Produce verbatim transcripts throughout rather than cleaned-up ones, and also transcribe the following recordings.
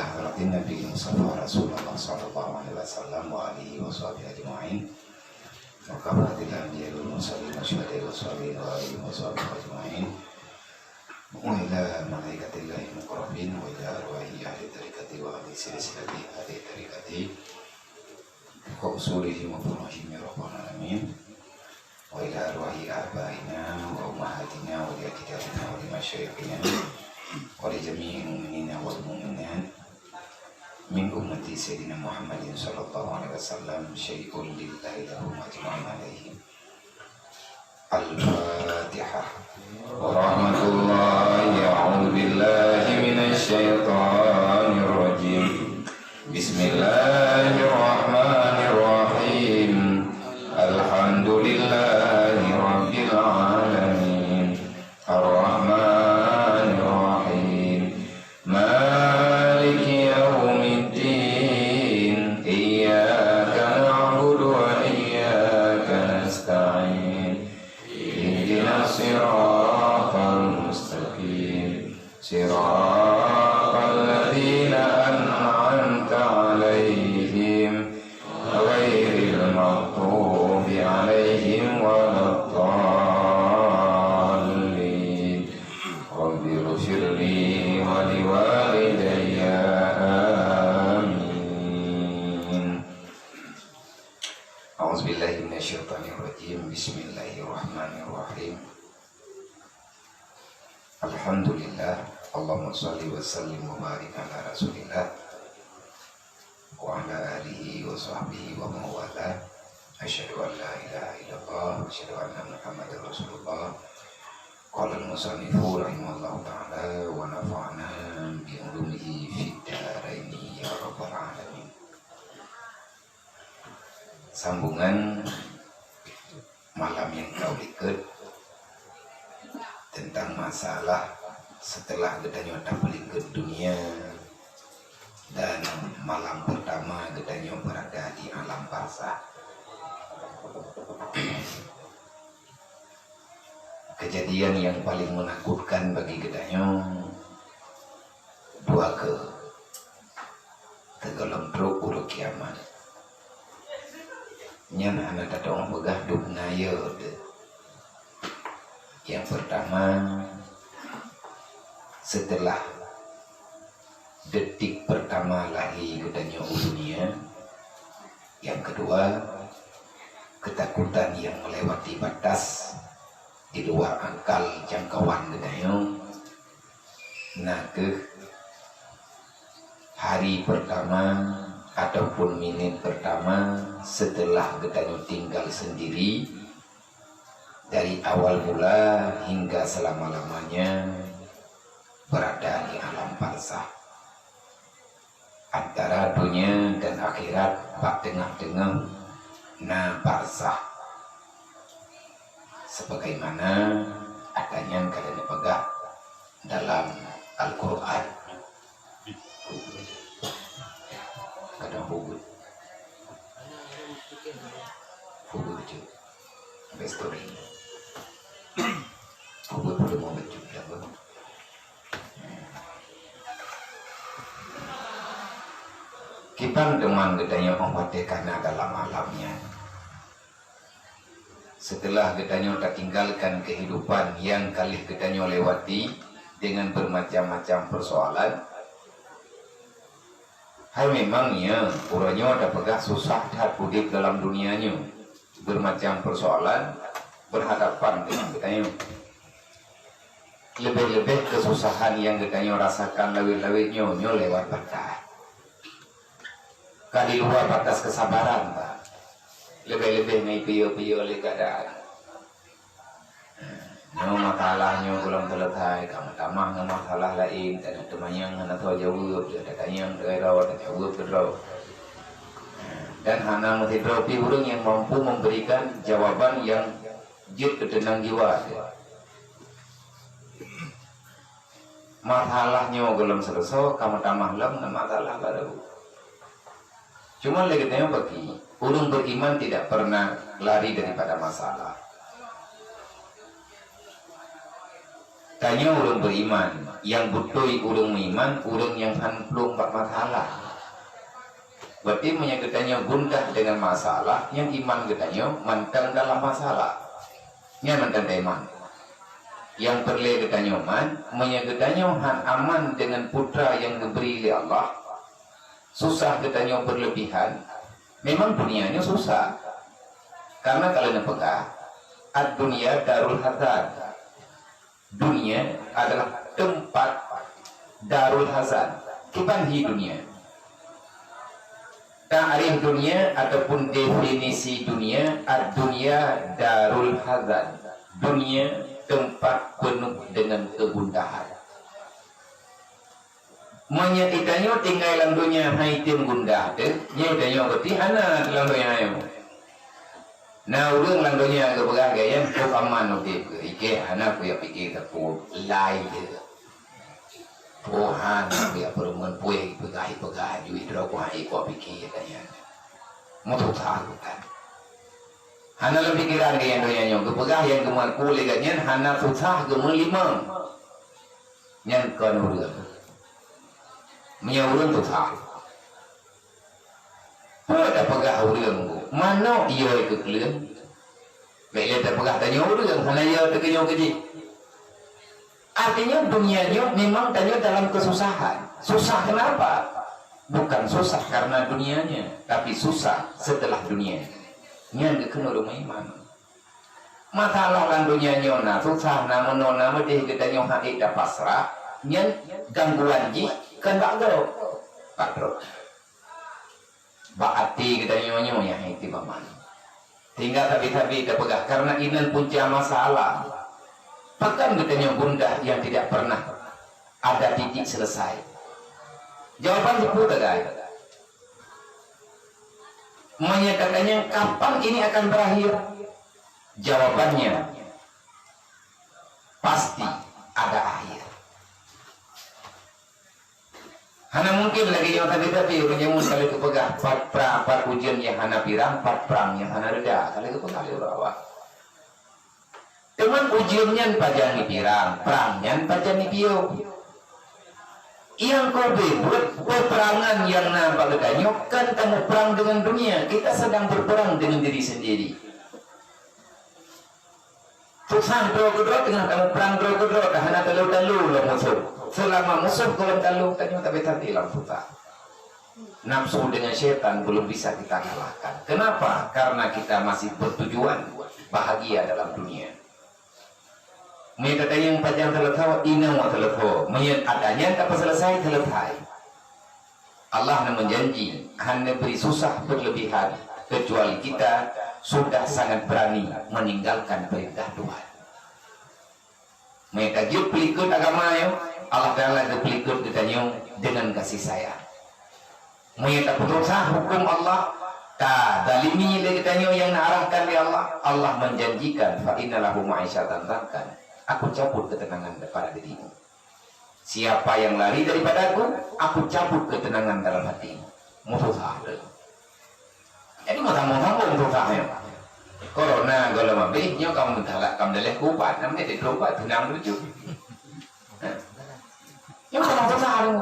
Hadratin Nabi Mustafa Rasulullah sallallahu alaihi wasallam wa alihi wa sahbihi ajma'in. Wa kafatil anbiya wal mursalin wa syuhada wa salihin wa alihi wa sahbihi ajma'in. Wa ila malaikatillahi muqarrabin wa ila arwahi ahli tariqati wa ahli silsilati ahli tariqati wa usulihim wa furu'ihim ya rabbal alamin. Wa ila arwahi abaina wa ummahatina wa li ajdathina wa li masyayikhina wa li jami'il mu'minina wal mu'minat min ummati Sayyidina Muhammadin sallallahu alaihi wasallam syai'un lillahi lahum ajma'in alaihim. Al-Fatihah. Warahmatullahi, a'udzu billahi minasy syaithanir rajim. Bismillahirrahmanirrahim. Alhamdulillahi rabbil alamin. Arrahmanirrahim. Maliki yaumiddin. Iyyaka na'budu wa iyyaka nasta'in. Ihdinas siratal mustaqim. Siratal ladzina an'amta 'alaihim, ghairil maghdubi 'alaihim waladdallin. Rabbighfirli wa liwalidayya. Amin. A'udzubillahi minasyaitonirrajim. Bismillahirrahmanirrahim. Alhamdulillah. Allahumma shalli wa sallim wa barik ala Rasulillah wa ala alihi wa sahbihi wa man wala. Asyhadu an la ilaha illallah wa asyhadu anna Muhammadar Rasulullah. Qala al-musannifu rahimahullahu ta'ala wa nafa'ana bi ulumihi fid daraini ya rabbal alamin. Sambungan malam nyang ka likot tentang masalah setelah geutanyoe tapeulikot dunia dan malam pertama geutanyoe berada di alam barzakh. Kejadian yang paling menakutkan bagi geutanyoe dua keu teugohlom trok uroe kiamat. Nyan hana tatong peugah dub na yo teuh. Yang pertama, setelah detik pertama lahé geutanyoe u dunia. Yang kedua, ketakutan yang melewati batas di luar akal jangkauan geutanyoe, na kheueh hari pertama ataupun minit pertama setelah geutanyoe tinggal sendiri, dari awal mula hingga selama-lamanya berada di alam barzakh. Antara dunia dan akhirat bak teungoh-teungoh na barzakh. Sebagaimana ata nyan ka lheueh neupeugah dalam Al-Qur'an. Kadang bubut. Bubut je. Sampai story. Bubut boleh mau baca, ya, bubut. Kiban teuma geutanyoe óh watée kana dalam alam nyan. Setelah geutanyoe tatinggalkan kehidupan nyang ka lheueh geutanyoe lewati dengan bermacam-macam persoalan, hai memang nyo uroe nyoe tapeugah susah that udeb dalam dunia nyoe, bermacam persoalan berhadapan dengan geutanyoe. Leubeh-leubeh keususahan nyang geutanyoe rasakan lawét-lawét nyoe, nyoe lewat batas. Ka di luwa batas keusabaran, Pak. Leubeh-leubeh ngon ipiôh-piôh lé keuadaan. Nyoe masalah nyoe gohlom seuleusoe, ka meutamah ngon masalah laén, ka na teumanyong hana soe jaweueb, tatanyong keudroe, tajaweueb keudroe. Dan hana meusidroe pih ureuëng nyang mampu memberikan jawaban nyang jeuet keu teunang jiwa. Masalah nyoe gohlom seuleusoe, ka meutamah lom ngon masalah barô. Cuma lé geutanyoe bagi, ureuëng beriman tidak pernah lari daripada masalah. Tanyoe ureuëng beriman, Nyang beutôi ureuëng meuiman, ureuëng nyang hán plueng bak masalah. Berarti meunyoe geutanyoe gundah deungon masalah, nyan iman geutanyoe mantong dalam masalah. Nyan mantong taiman. Nyang peureulée geutanyoe man, meunyoe geutanyoe hán aman deungon putra nyang geubri lé Allah, susah geutanyoe beureulebihan, memang dunia nyoe susah. Karena kalau neupeugah, "Ad-dunya darul hazan." Dunia adalah tempat darul hazan. Kiban hi dunia? Takrif dunia ataupun definisi dunia, ad-dunya darul hazan. Dunia tempat penuh dengan kegundahan. Meunyoe geutanyoe tinggai lam donya hai tem gundah teuh, nyoe geutanyoe berarti hana lam donya nyoe. Na ureuëng lam donya geupeugah gaya nyan, "Pok aman udeb geuh, ikée hana kuyak pike sapeue lai teuh. Pok hana kuyak peureumeun puih peugah-peugah juih droe kuhai kuyak pike," gaya nyan. Meususah bukan? Hana lam pikeran gaya donya nyoe geupeugah nyang geumeukue lé gaya nyan hana susah geumeulimong. Nyan kon ureuëng. Meunyoe ureuëng susah. Peue tapeugah ureuëng bu? Manok iyoi keu kleueng. Bék lé tapeugah tanyoe ureuëng hana iyoi teukeunyoe keu jih. Artinya dunia nyoe memang tanyoe dalam kesusahan. Susah kenapa? Bukan susah karena dunianya, tapi susah setelah dunia. Nyan geukheun ureuëng meuiman. Masalah lam donya nyoe na susah, na meunoe, na meudeh, geutanyoe hana tapasrah, nyan gangguan jih kon bak gob, bak droe. Bak até geutanyoe nyoe nyang hana teubaman. Sehingga sabe-sabe tapeugah, karena inan punca masalah. Pakon geutanyoe gundah nyang tidak pernah ada titik selesai? Jawaban teupeu tagai. Meunyoe tatanyong kapan ini akan berakhir? Jawabannya pasti ada akhir. Hana mungkin lagée nyoe tapi-tapi ureuëng jameun ka lheueh geupeugah pat prang, pat ujeuen nyang hana pirang, pat prang nyang hana reda, ka lheueh geupeugah lé ureuëng awak. Teuma ujeuen nyan pajan jipirang, prang nyan pajan jipiôh. Nyang keubeue buet peupeurangan nyang na bak geutanyoe kon tamuprang deungon dunia, kita sedang berperang dengan diri sendiri. Susah droe keudroe teungoh tamuprang droe keudroe, ka hana talo-talo lom musoh. Seulama musoh gohlom talo, tanyoe tabe-tabe lam susah. Nafsu dengan syaitan belum bisa kita kalahkan. Kenapa? Karena kita masih bertujuan bahagia dalam dunia. Meunyoe tatanyong pajan seuleusoe, inoe seuleusoe. Meunyoe ata nyan tapeuseuleusoe, seuleusoe. Allah na meujanji, hana bri susah berlebihan, kecuali kita sudah sangat berani meninggalkan perintah Tuhan. Meunyoe tajeuet peulikot agama nyoe, Allah Taala geupeulikot geutanyoe deungon kasih sayang. Meunyoe tapeususah huköm Allah, tazalimi lé geutanyoe nyang na arahkan lé Allah, Allah menjanjikan, "Fa inna lahu ma'isyatan dhankan." Aku cabut ketenangan daripada dirimu. Siapa yang lari daripada aku, aku cabut ketenangan dalam hatimu. Mususah tu. Jadi, mau sambung-sambung susah nyoe. Corona gohlom habéh, nyoe kamoe meutalak, kamoe daleh ubat, namanya di ubat, tunang lucu. Nyoe sama susah tu.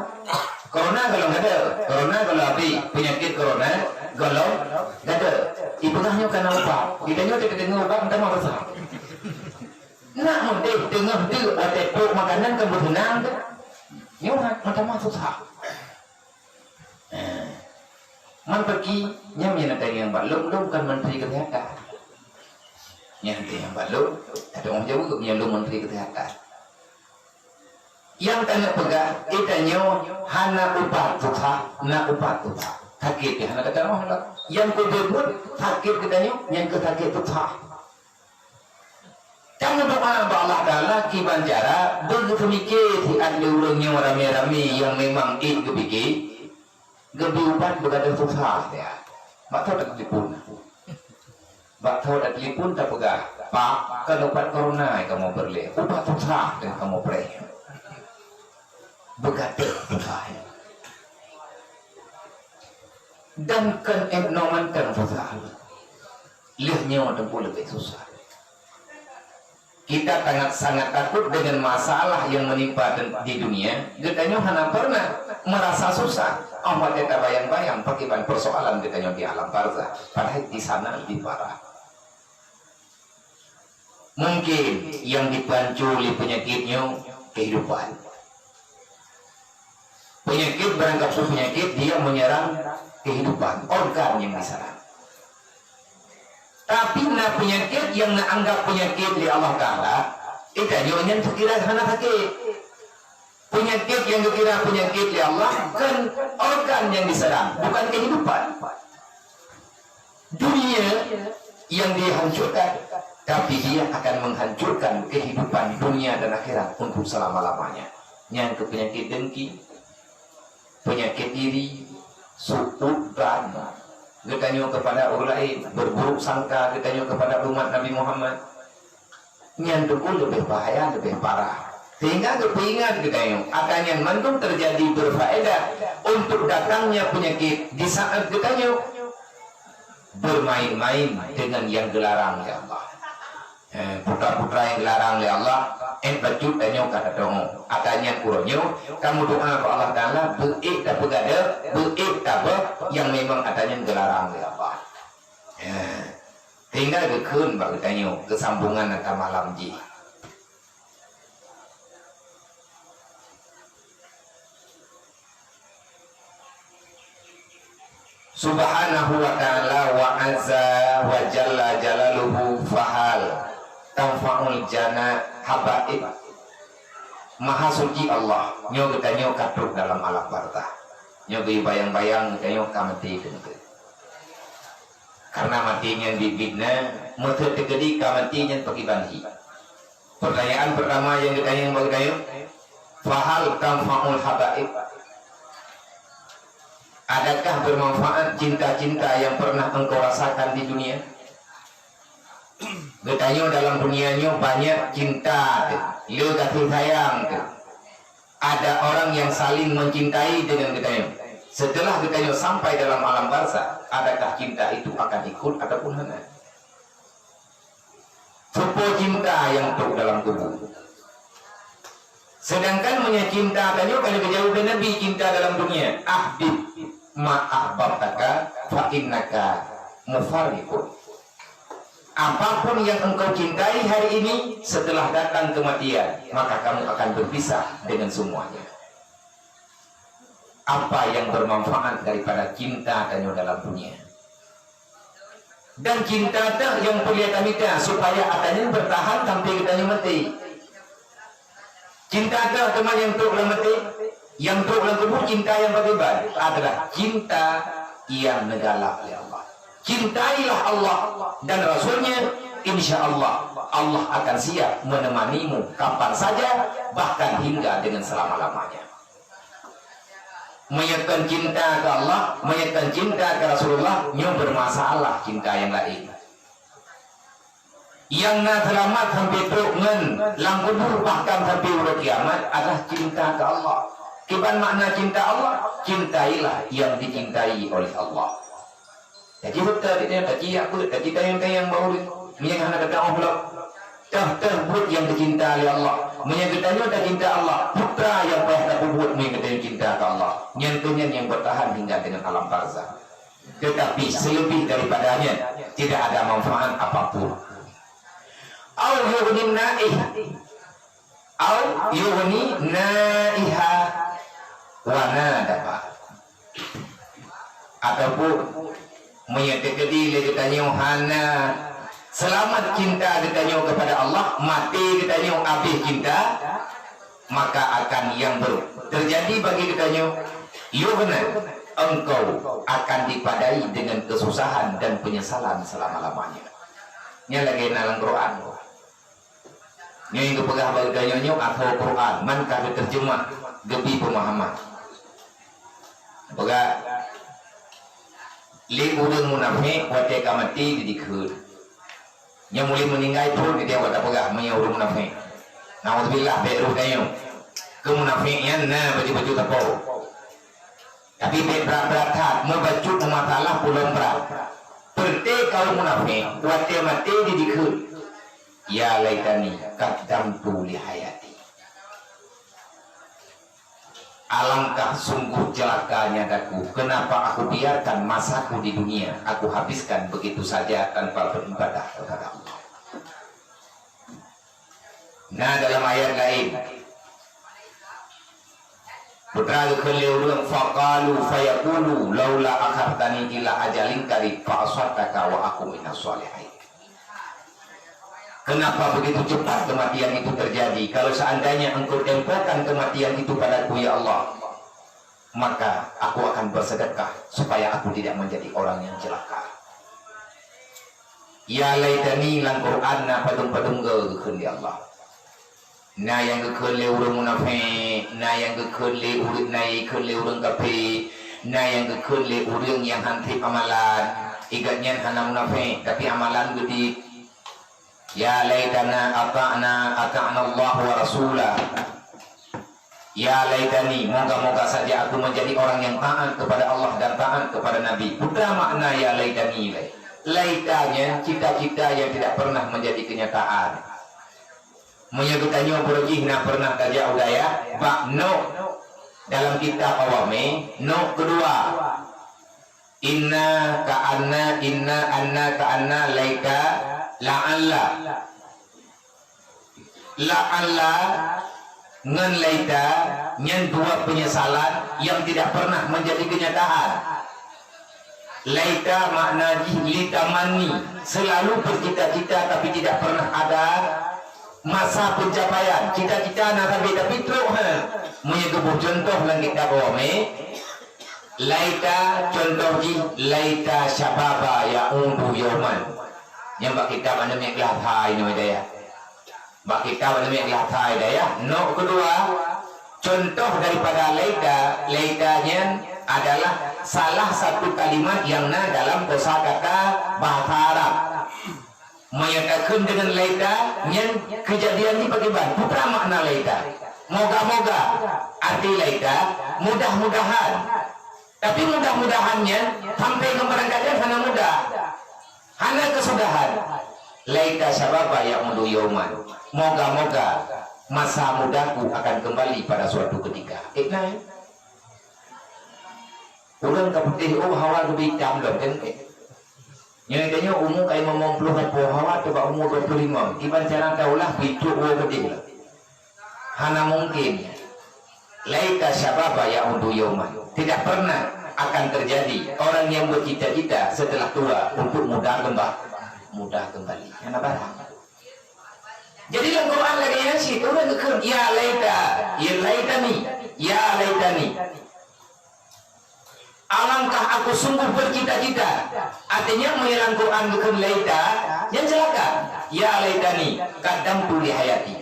Corona gohlom ada, corona gohlom habéh, penyakit corona gohlom ada. Ipeugah nyoe kana ubat. Kita nyoe kita dengar ubat, entah mau susah. Nak mudeh teungoh teuk watée pok makanan kan beutunang tu. Nyoe mata mah susah. Man peuki nyang nyang ada nyang bak lôn, lôn bukan menteri kesehatan. Nyang ada nyang bak lôn, ada orang Jawa nyang lôn menteri kesehatan. Nyang tanyoe peugah, geutanyoe hana ubat susah, na ubat susah. Sakét hana gata roh lah. Nyang keubeubeuet sakét geutanyoe, nyang keu sakét susah. Tanyoe doa bak Allah Taala kiban cara beuseumiké siat lé ureuëng nyoe ramé-ramé nyang memang ék geupike, geubri ubat beugadôh susah ya. Bak tho teulepon. Bak tho teulepon tapeugah, "Pak, kon ubat corona kamoe peureulée, ubat susah teuh kamoe preh." Beugadôh susah. Dan kon ék noe mantong susah. Lheueh nyoe teungku leubeh susah. Kita sangat-sangat takut dengan masalah yang menimpa di dunia. Geutanyoe hana pernah merasa susah. Awak teuka bayang-bayang pakriban persoalan geutanyoe di alam barzah. Padahal di sana lebih parah. Mungkin yang dipancu oleh penyakit nyoe kehidupan. Penyakit, barangkapeue penyakit, dia menyerang kehidupan, organ yang diserang. Tapi na penyakit yang na anggap penyakit lé Allah Taala, geutanyoe nyan kira hana sakit. Penyakit yang dikira penyakit lé Allah kan organ yang diserang, bukan kehidupan. Dunia yang dihancurkan, tapi dia akan menghancurkan kehidupan dunia dan akhirat untuk selama-lamanya. Nyan keuh penyakit dengki, penyakit iri, su'udzan geutanyoe kepada ureuëng laén, berburuk sangka geutanyoe kepada umat Nabi Muhammad. Nyan teungku lebih bahaya, lebih parah. Sehingga geupeuingat geutanyoe, ata nyan mandum terjadi berfaedah untuk datangnya penyakit di saat geutanyoe bermain-main dengan yang geularang lé Allah. Eh, putra-putra yang geularang lé Allah, eh, bacut tanyoe ka tateu'oh. Ata nyan uroe nyoe, kamu doa keu Allah Taala, beuék tapeugadôh, beuék tabôh yang memang ata nyan geularang lé Allah. Eh, tinggai geukheun bak geutanyoe keusambungan ata malam jih. Subhanahu wa ta'ala wa azza wa jalla jalaluhu, fahal tanfa'ul jana habaib. Maha suci Allah, nyoe geutanyoe ka trok dalam alam barzah. Nyoe geubayang-bayang geutanyoe ka maté teuntée. Karena maté nyan biet-biet na, meuseu teukeudi ka maté nyan pakriban hi. Pertanyaan pertama yang ditanya bak geutanyoe, fahal tanfa'ul habaib? Adakah bermanfaat cinta-cinta yang pernah engkau rasakan di dunia? Geutanyoe dalam dunia nyoe banyak cinta teuh, le kasih sayang teuh. Ada orang yang saling mencintai dengan geutanyoe. Setelah geutanyoe sampai dalam alam barzah, adakah cinta itu akan ikut ataupun hana? Soe po cinta nyang trok dalam kubu? Sedangkan meunyoe cinta tanyoe ka geujaweueb lé Nabi, cinta dalam dunia, "Ahbib ma ahbabtaka fa innaka mufarriqun." Apapun yang engkau cintai hari ini, setelah datang kematian, maka kamu akan berpisah dengan semuanya. Apa yang bermanfaat daripada cinta tanyoe dalam dunia? Dan cinta teuh nyang peureulée tamita supaya ata nyan bertahan sampai geutanyoe maté. Cinta teuh teuma nyang trok lam até, nyang trok lam kubu, cinta nyang pakriban adalah cinta nyang neugalak lé Allah. Cintailah Allah dan Rasul-Nya, insya Allah, Allah akan siap menemanimu kapan saja, bahkan hingga dengan selama-lamanya. Meunyoe kon cinta keu Allah, meunyoe kon cinta keu Rasulullah, nyoe bermasalah cinta nyang laén. Nyang na seulamat sampai trok ngon lam kubur, bahkan sampai uroe kiamat adalah cinta keu Allah. Kiban makna cinta Allah? Cintailah yang dicintai oleh Allah. Jadi beutôi di nyan, taci jak beuet, taci tayang-tayang bak ureuëng nyang hana teuka óh lom. Teuh-teuh buet nyang teucinta lé Allah. Meunyoe geutanyoe tacinta Allah, peue nyang payah tapeubuet meunyoe geutanyoe cinta keu Allah? Nyan keuh nyan nyang bertahan hingga dengan alam barzah. Tetapi selebih daripadanya tidak ada manfaat apapun. Au yughni naih, au yughni naiha wa nadafa. Ataupun meunyoe teukeudi lé geutanyoe hana seulamat cinta geutanyoe kepada Allah, maté geutanyoe habéh cinta, maka akan yang ber-, terjadi bagi geutanyoe, yughna, engkau akan dipadai dengan kesusahan dan penyesalan selama-lamanya. Nyan lagée na lam Quran. Nyoe nyang geupeugah bak geutanyoe nyoe asoe Quran, man ka geuteurjeumah, geubri peumahaman. Peugah, lé ureuëng munafék watée ka maté jidikheun. Nyoe mulai meuninggai phon geutanyoe ka tapeugah meunyoe ureuëng munafék. Naudzubillah, bék roh tanyoe. Keu munafék nyan na baju-baju sapo. Tapi bék brat-brat that, meubacut meumasalah pulo brat. Peureuté kaum munafék watée maté jidikheun. Ya laitani qaddamtu li hayati. Alangkah sungguh celakanya daku, kenapa aku biarkan masaku di dunia, aku habiskan begitu saja tanpa beribadah kepada Allah. Nah, dalam ayat lain, putra geukheun lé ureuëng, faqalu fayaqulu laula akhartani ila ajalin qarib fa asaddaka wa aku minas shalihin. Kenapa begitu cepat kematian itu terjadi? Kalau seandainya Engkau tempokan kematian itu padaku, ya Allah, maka aku akan bersedekah supaya aku tidak menjadi orang yang celaka. Ya laitani lam Quran na padum-padum geukheun lé Allah. Na nyang geukheun lé ureuëng munafék, na nyang geukheun lé ureuëng, na nyang geukheun lé ureuëng kafé, na nyang geukheun lé ureuëng nyang han treb amalan. Igat nyan hana munafék, tapi amalan geudiet. Ya laitana ata'na, ata'na Allah wa rasulah. Ya laitani, moga-moga saja aku menjadi orang yang taat kepada Allah dan taat kepada Nabi. Putra makna ya laitani lai. Laita nyan cita-cita yang tidak pernah menjadi kenyataan. Meunyoe geutanyoe beureuji na pernah tajak u dayah, bak nok dalam kitab awaknyoe, nok keudua. Inna ka'anna, inna anna ka'anna laita la'alla. La'alla ngon laita nyan dua penyesalan yang tidak pernah menjadi kenyataan. Laita makna jih litamanni, selalu bercita-cita tapi tidak pernah ada masa pencapaian. Cita-cita na sabe tapi trok ha. Meunyoe geuboh contoh lam kitab awaknyoe, laita contoh jih laita syababa ya'udu yauman. Nyang bak kitab aneuk miet glah hai nyoe dayah. Bak kitab aneuk miet glah hai dayah. Nok keudua, contoh daripada laita, laita nyan adalah salah satu kalimat yang na dalam kosakata bahasa Arab. Meunyoe takheun deungon laita, nyan keujadian jih pakriban? Putra makna laita. Moga-moga, arti laita, mudah-mudahan. Tapi mudah-mudahan nyan sampai ngon barangkajan hana mudah. Hana keusudahan. Laita syababa ya'udu yauman. Moga-moga masa mudaku akan kembali pada suatu ketika. Eh, nah, eh. Ureuëng ka putéh, oh, hawa geubi itam lom, kan? Nyoe tanyoe umu ka limong ploh lapan, hawa teuh bak umu dua ploh lima. Kiban cara taulah, picok woe keudeh lom. Hana mungkin. Laita syababa ya'udu yauman. Tidak pernah akan terjadi orang yang bercita-cita setelah tua untuk muda kemba-, muda kembali. Hana barang. Jadi lam Quran lagée nyan cit, ureuëng geukheun, "Ya laita, ya laitani, ya laitani." Alangkah aku sungguh bercita-cita. Artinya, meunyoe lam Quran geukheun laita, nyan ceulaka. Ya laitani qaddamtu li hayati.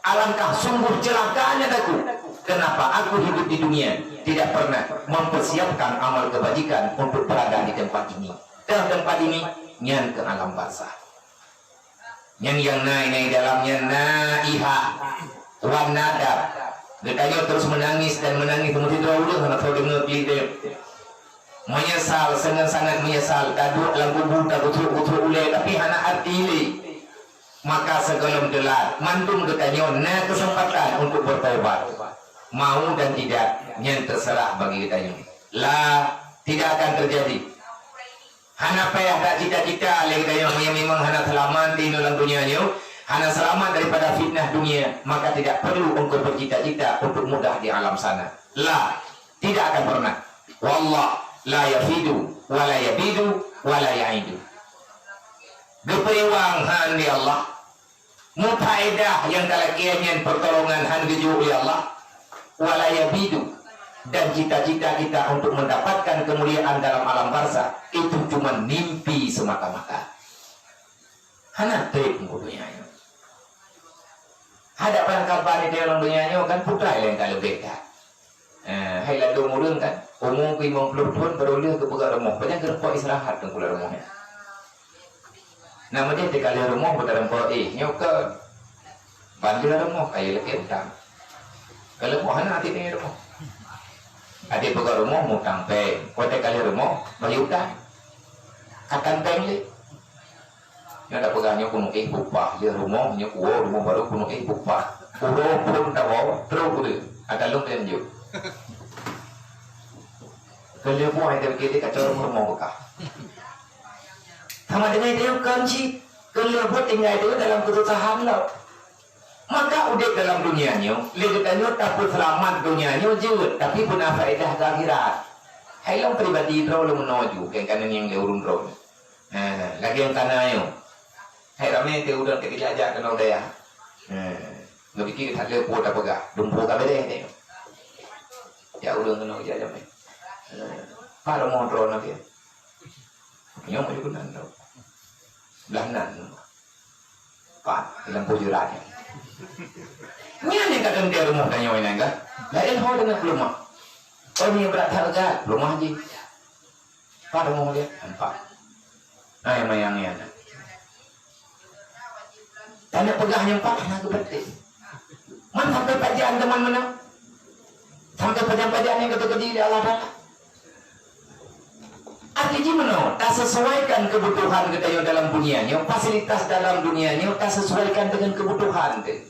Alangkah sungguh ceulakanya daku. Kenapa aku hidup di dunia tidak pernah mempersiapkan amal kebajikan untuk berada di tempat ini? Dan tempat ini nyan keu alam barzakh. Nyan nyang na, nyang dalam nyan na iha wan nadab. Geutanyoe terus menangis dan menangis, meusidroe ureuëng hana soe deungoe klik deh. Menyesal, sangat-sangat menyesal, taduek lam kubu, tagutrok-gutrok ulée, tapi hana arti lé. Maka sigohlom teulat, mandum geutanyoe na keuseumpatan untuk beutaubat. Mau dan tidak, nyan teuseurah bagi geutanyoe. La, tidak akan terjadi. Hana payah that cita-cita lé geutanyoe, meunyoe memang hana seulamat di inoe lam donya nyoe, hana seulamat daripada fitnah dunia, maka tidak perlu engkau bercita-cita untuk mudah di alam sana. La, tidak akan pernah. Wallah la yafidu wa la yabidu wa la ya'idu. Geupeuiwang han di Allah. Mufaedah nyang talakée nyan pertolongan han geujok lé Allah. Wala yabidu, dan cita-cita kita untuk mendapatkan kemuliaan dalam alam barzakh itu cuma mimpi semata-mata. Hana treb ngon donya nyoe. Hadap barangkaban di dalam donya nyoe kan putai laén ka leubeh that. Eh, hai ladôm ureuëng kan, umu limong ploh thon baru lheueh geupeugah rumoh, pajan geurumpok istirahat teungku lam rumoh nyan. Nah, meudeh teuka lheueh rumoh beutareumpok, eh, nyoe kon. Bandum rumoh kayée lakée utang. Ka lheueh rumoh hana até nyoe rumoh. Até peugah rumoh mutang péng, watée ka lheueh rumoh bayeue utang. Akan péng lé. Nyoe tapeugah nyoe keuneuk éh bupah, lheueh rumoh nyoe kuwoe, rumoh barô keuneuk éh bupah. Uroe phon tawoe, trok ureueng. Ata lôn teuh jok. Keu lheueh buah nyang tapike kacau rumoh beukah. Sama deungon itu kan cit, keu lheueh buet tinggai itu dalam keususahan lom. Maka udép dalam dunia nyoe, lé geutanyoe tapeuseulamat dunia nyoe jeuet, tapi peuna faedah keu akhirat. Hai lôn pribadi droe lôn meunoe ju, keu keuneuk nyang lé ureueng droe. Ha, lagèe nyang kana nyoe. Hai ramé teuh ureueng teukeujak-jak keunoe dayah. Ha, geupike that lé peue tapeugah, dumpeue ka beudeh teuh. Jak ureueng keunoe jak jamé. Ha, pat rumoh droeneuh pian. Nyoe meukeunong droe. Blah nan. Pat, di lampôh jeurat nyan. Nyan nyang ka teuntèe rumoh tanyoe nyan kan? Laén ho deungon peuleumah. Oh, nyoe brat that geugat, peuleumah jih. Pat rumoh dia? Empat. Ai mayang nyan. Tanyoe peugah nyang pat hana geupeunténg. Man sampai pajan teuma meunan? Sampai pajan-pajan nyang geuteupeu di Allah Taala. Arti jih meunoe, tasesuaikan keubutuhan geutanyoe dalam dunia nyoe, fasilitas dalam dunia nyoe tasesuaikan deungon keubutuhan teuh.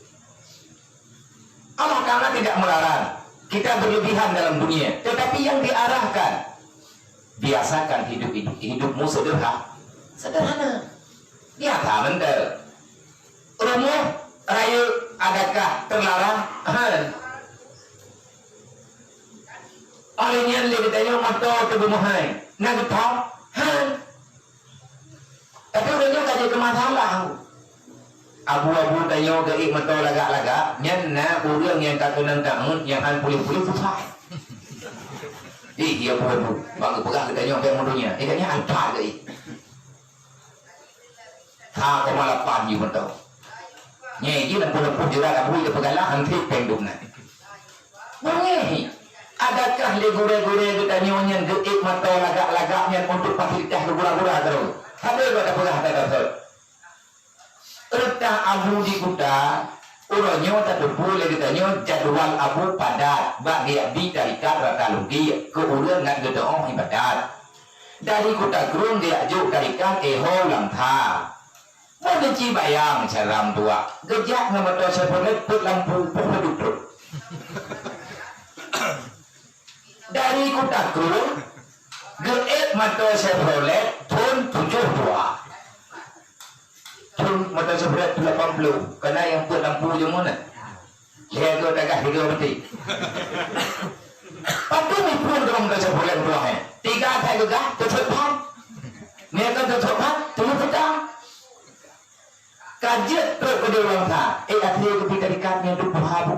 Allah Taala tidak melarang kita berlebihan dalam dunia, tetapi yang diarahkan, biasakan hidup, hidup, hidupmu sederha-, sederhana. Biasa mantong. Rumoh rayeuk adakah teularang? Han. Óh lheueh nyan lé geutanyoe moto teubeumeuhai. Na geuthom? Han. Tapi ureueng nyoe ka jeuet keu masalah. Abu-abu tanyoe geuék moto lagak-lagak, nyan na ureueng nyang ka keunong taék nyang han puléh-puléh susah. Ih, ya abu-abu, bak geupeugah geutanyoe bèk meudônya. Eh, gobnyan Alphard geuék. Sa koma lapan jih mantong. Nyan jih lampôh-lampôh jeurat abu geupeugah lah, han trép péng dum na. Beungéh, adakah lé gurèe-gurèe geutanyoe nyan geuék moto lagak-lagak nyan untuk fasilitas keu gura-gura droe? Sabe lôn tapeugah that-that. Reutah abu di kuta, uroe nyoe tateupeue lé geutanyoe jadwal abu padat bak geujak bi tarekat rata lungkée keu ureueng ngat geutu'oh iébadat. Dari Kuta Krueng geujak jok tarekat éh ho u Langsa. Ban neuci bayang cara meutuah, geujak ngon moto Chevrolet peuet lampu poh padub trok. Dari Kuta Krueng geuék moto Chevrolet thon tujoh dua. Thon moto Chevrolet lapan ploh, kana nyang peuet lampu jameun na. Lhèe go tagah tiga peuti. Padum iphon droe moto Chevrolet meutuah nyan. Tiga that geugah, teuthot phan. Meunyo ka teuthot phan, teungoh peutang. Ka jeuet trok keudeh u Langsa, éh, até geubi tarekat nyan dum tuha bu.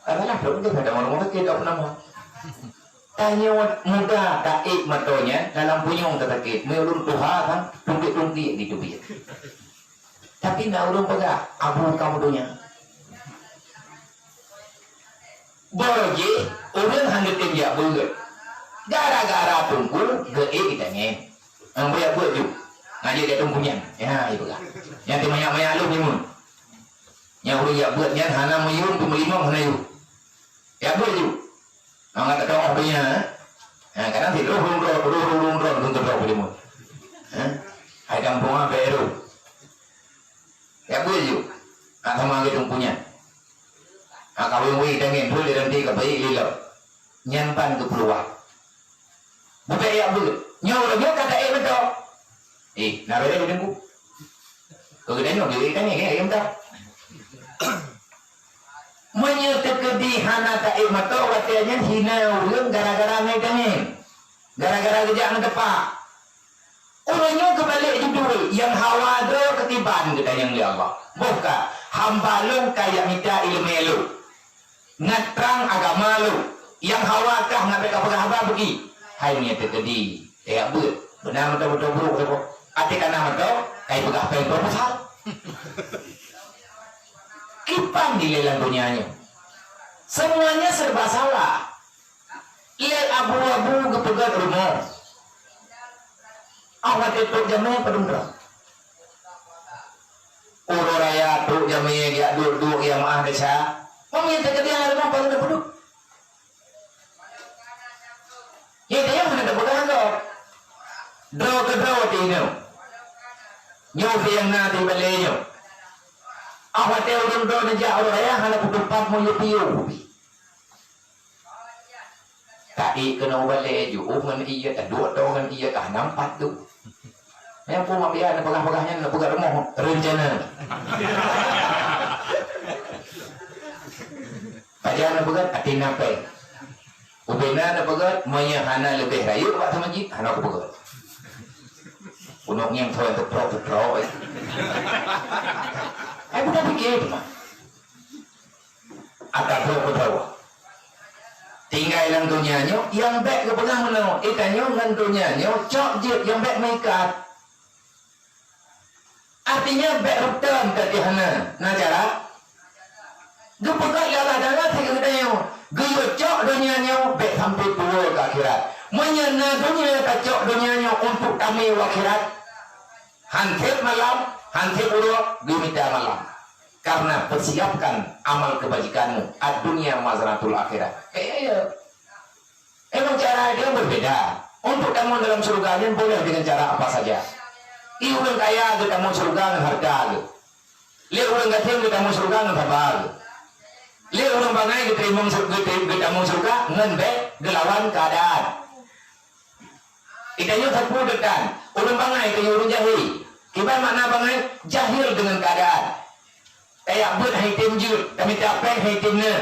Adalah trok keudeh pada rumah sakit, tak pernah mah. Tanyoe muda taék moto nyan, dalam punyueng tasakét. Meunyo ulôn tuha kan, tungkit-tungkit di teubiet. Tapi na ureueng peugah, "Abu kamoe donya." Boh jih, ureueng han geutem jak beuet. Gara-gara teungku geuék geutanyoe. Nyang beuet beuet ju. Ngajak dia teungku nyan. Ya, ibu lah. Nyan ti manyak-manyak lôn nyoe. Nyang ureueng jak beuet nyan hana meuyuem, peumeulima hana yue. Jak beuet ju. Nyang ka teudoh donya, eh. Ha, kadang si roh rung droe, roh rung rung droe, rung droe peulimut. Eh? Hai kampung ah, bèk roh. Jak beuet ju. Nak sama lagèe teungku nyan. Ha, kawin wei tangen, tu dia nanti ka baik lilo. Nyan pan geupeuluah. Bubek jak beuet. Nyoe ureueng nyoe ka taék mantong. Eh, na beda deungon ku. Keu geutanyoe geuék tangen, ék mantong. Meunyoe teukeudi hana taék mantong, watèe nyan hina ureueng gara-gara ngon tangen. Gara-gara geujak ngon teupah. Ureueng nyoe geubalek judul, nyang hawa droe keutiban geutanyong lé Allah. Boh ka, hamba lôn ka jak mita ileumèe lôn. Ngat trang agama lôn. Nyang hawa kah ngat bèk kapeugah haba beugi. Hai nyan teukeudi, tajak beuet. Beuna meutoe-meutoe brôk saboh. Até kana meutoe, kai peugah péng proposal. Kiban dilèe lam donya nyoe. Semuanya serba salah. Lé abu-abu geupeugöt rumoh. Ah, watèe trok jamèe padum droe. Uroe raya trok jamèe geujak duek-duek jamaah desya. Meunyo teukeudi rumoh padum droe. Nyan nyang hana teupeugah gob. Droe keudroe teuh inoe. Nyoe pih nyang na di balée nyoe. Ah watée ureuëng droe neujak uroe raya hana peutupat meuyue piôh pih. Taék keunoe balée jiôh ngon ié, taduek droe ngon ié, ka hana meupat tu. Nyang peue mabian neupeugah-peugah nyan neupeugah rumoh reuncana. Pajan neupeugah até na péng. Ubena neupeugah meunyoe hana leubeh rayeuk bak teumajik hana kupeugah. Unok nyang soe teuprok-teuprok. Eh budak pikir tu mah. Atawa beutawa. Tinggai lam donya nyoe, nyang bék geupeugah meunoe, geutanyoe ngon donya nyoe cok jeuet nyang bék meuikat. Artinya bék reutan ka jih hana, na cara. Geupeugah lé Allah Taala keu geutanyoe, geuyue cok donya nyoe bék sampoe tuwoe keu akhirat. Meunyoe na donya tacok donya nyoe untuk tamé u akhirat, hanseb malam, hanseb uroe geumita malam. Karena persiapkan amal kebajikanmu. Ad-dunya mazra'atul akhirah. Eh, ya, ya. Emang cara dia berbeda. Untuk tamong dalam syurga nyan boleh dengan cara apa saja. I ureuëng kaya geutamong syurga ngon harta geuh. Lé ureuëng gasien geutamong syurga ngon saba geuh. Lé ureuëng bangai geuteurimong syur-, geuteu-, geutamong syurga ngon bék geulawan keadaan. Geutanyoe sapeue teukan, ureuëng bangai tanyoe ureuëng jahé. Kiban makna bangai? Jahil dengan keadaan. Tajak beuet han item jeuet, tamita péng han item na.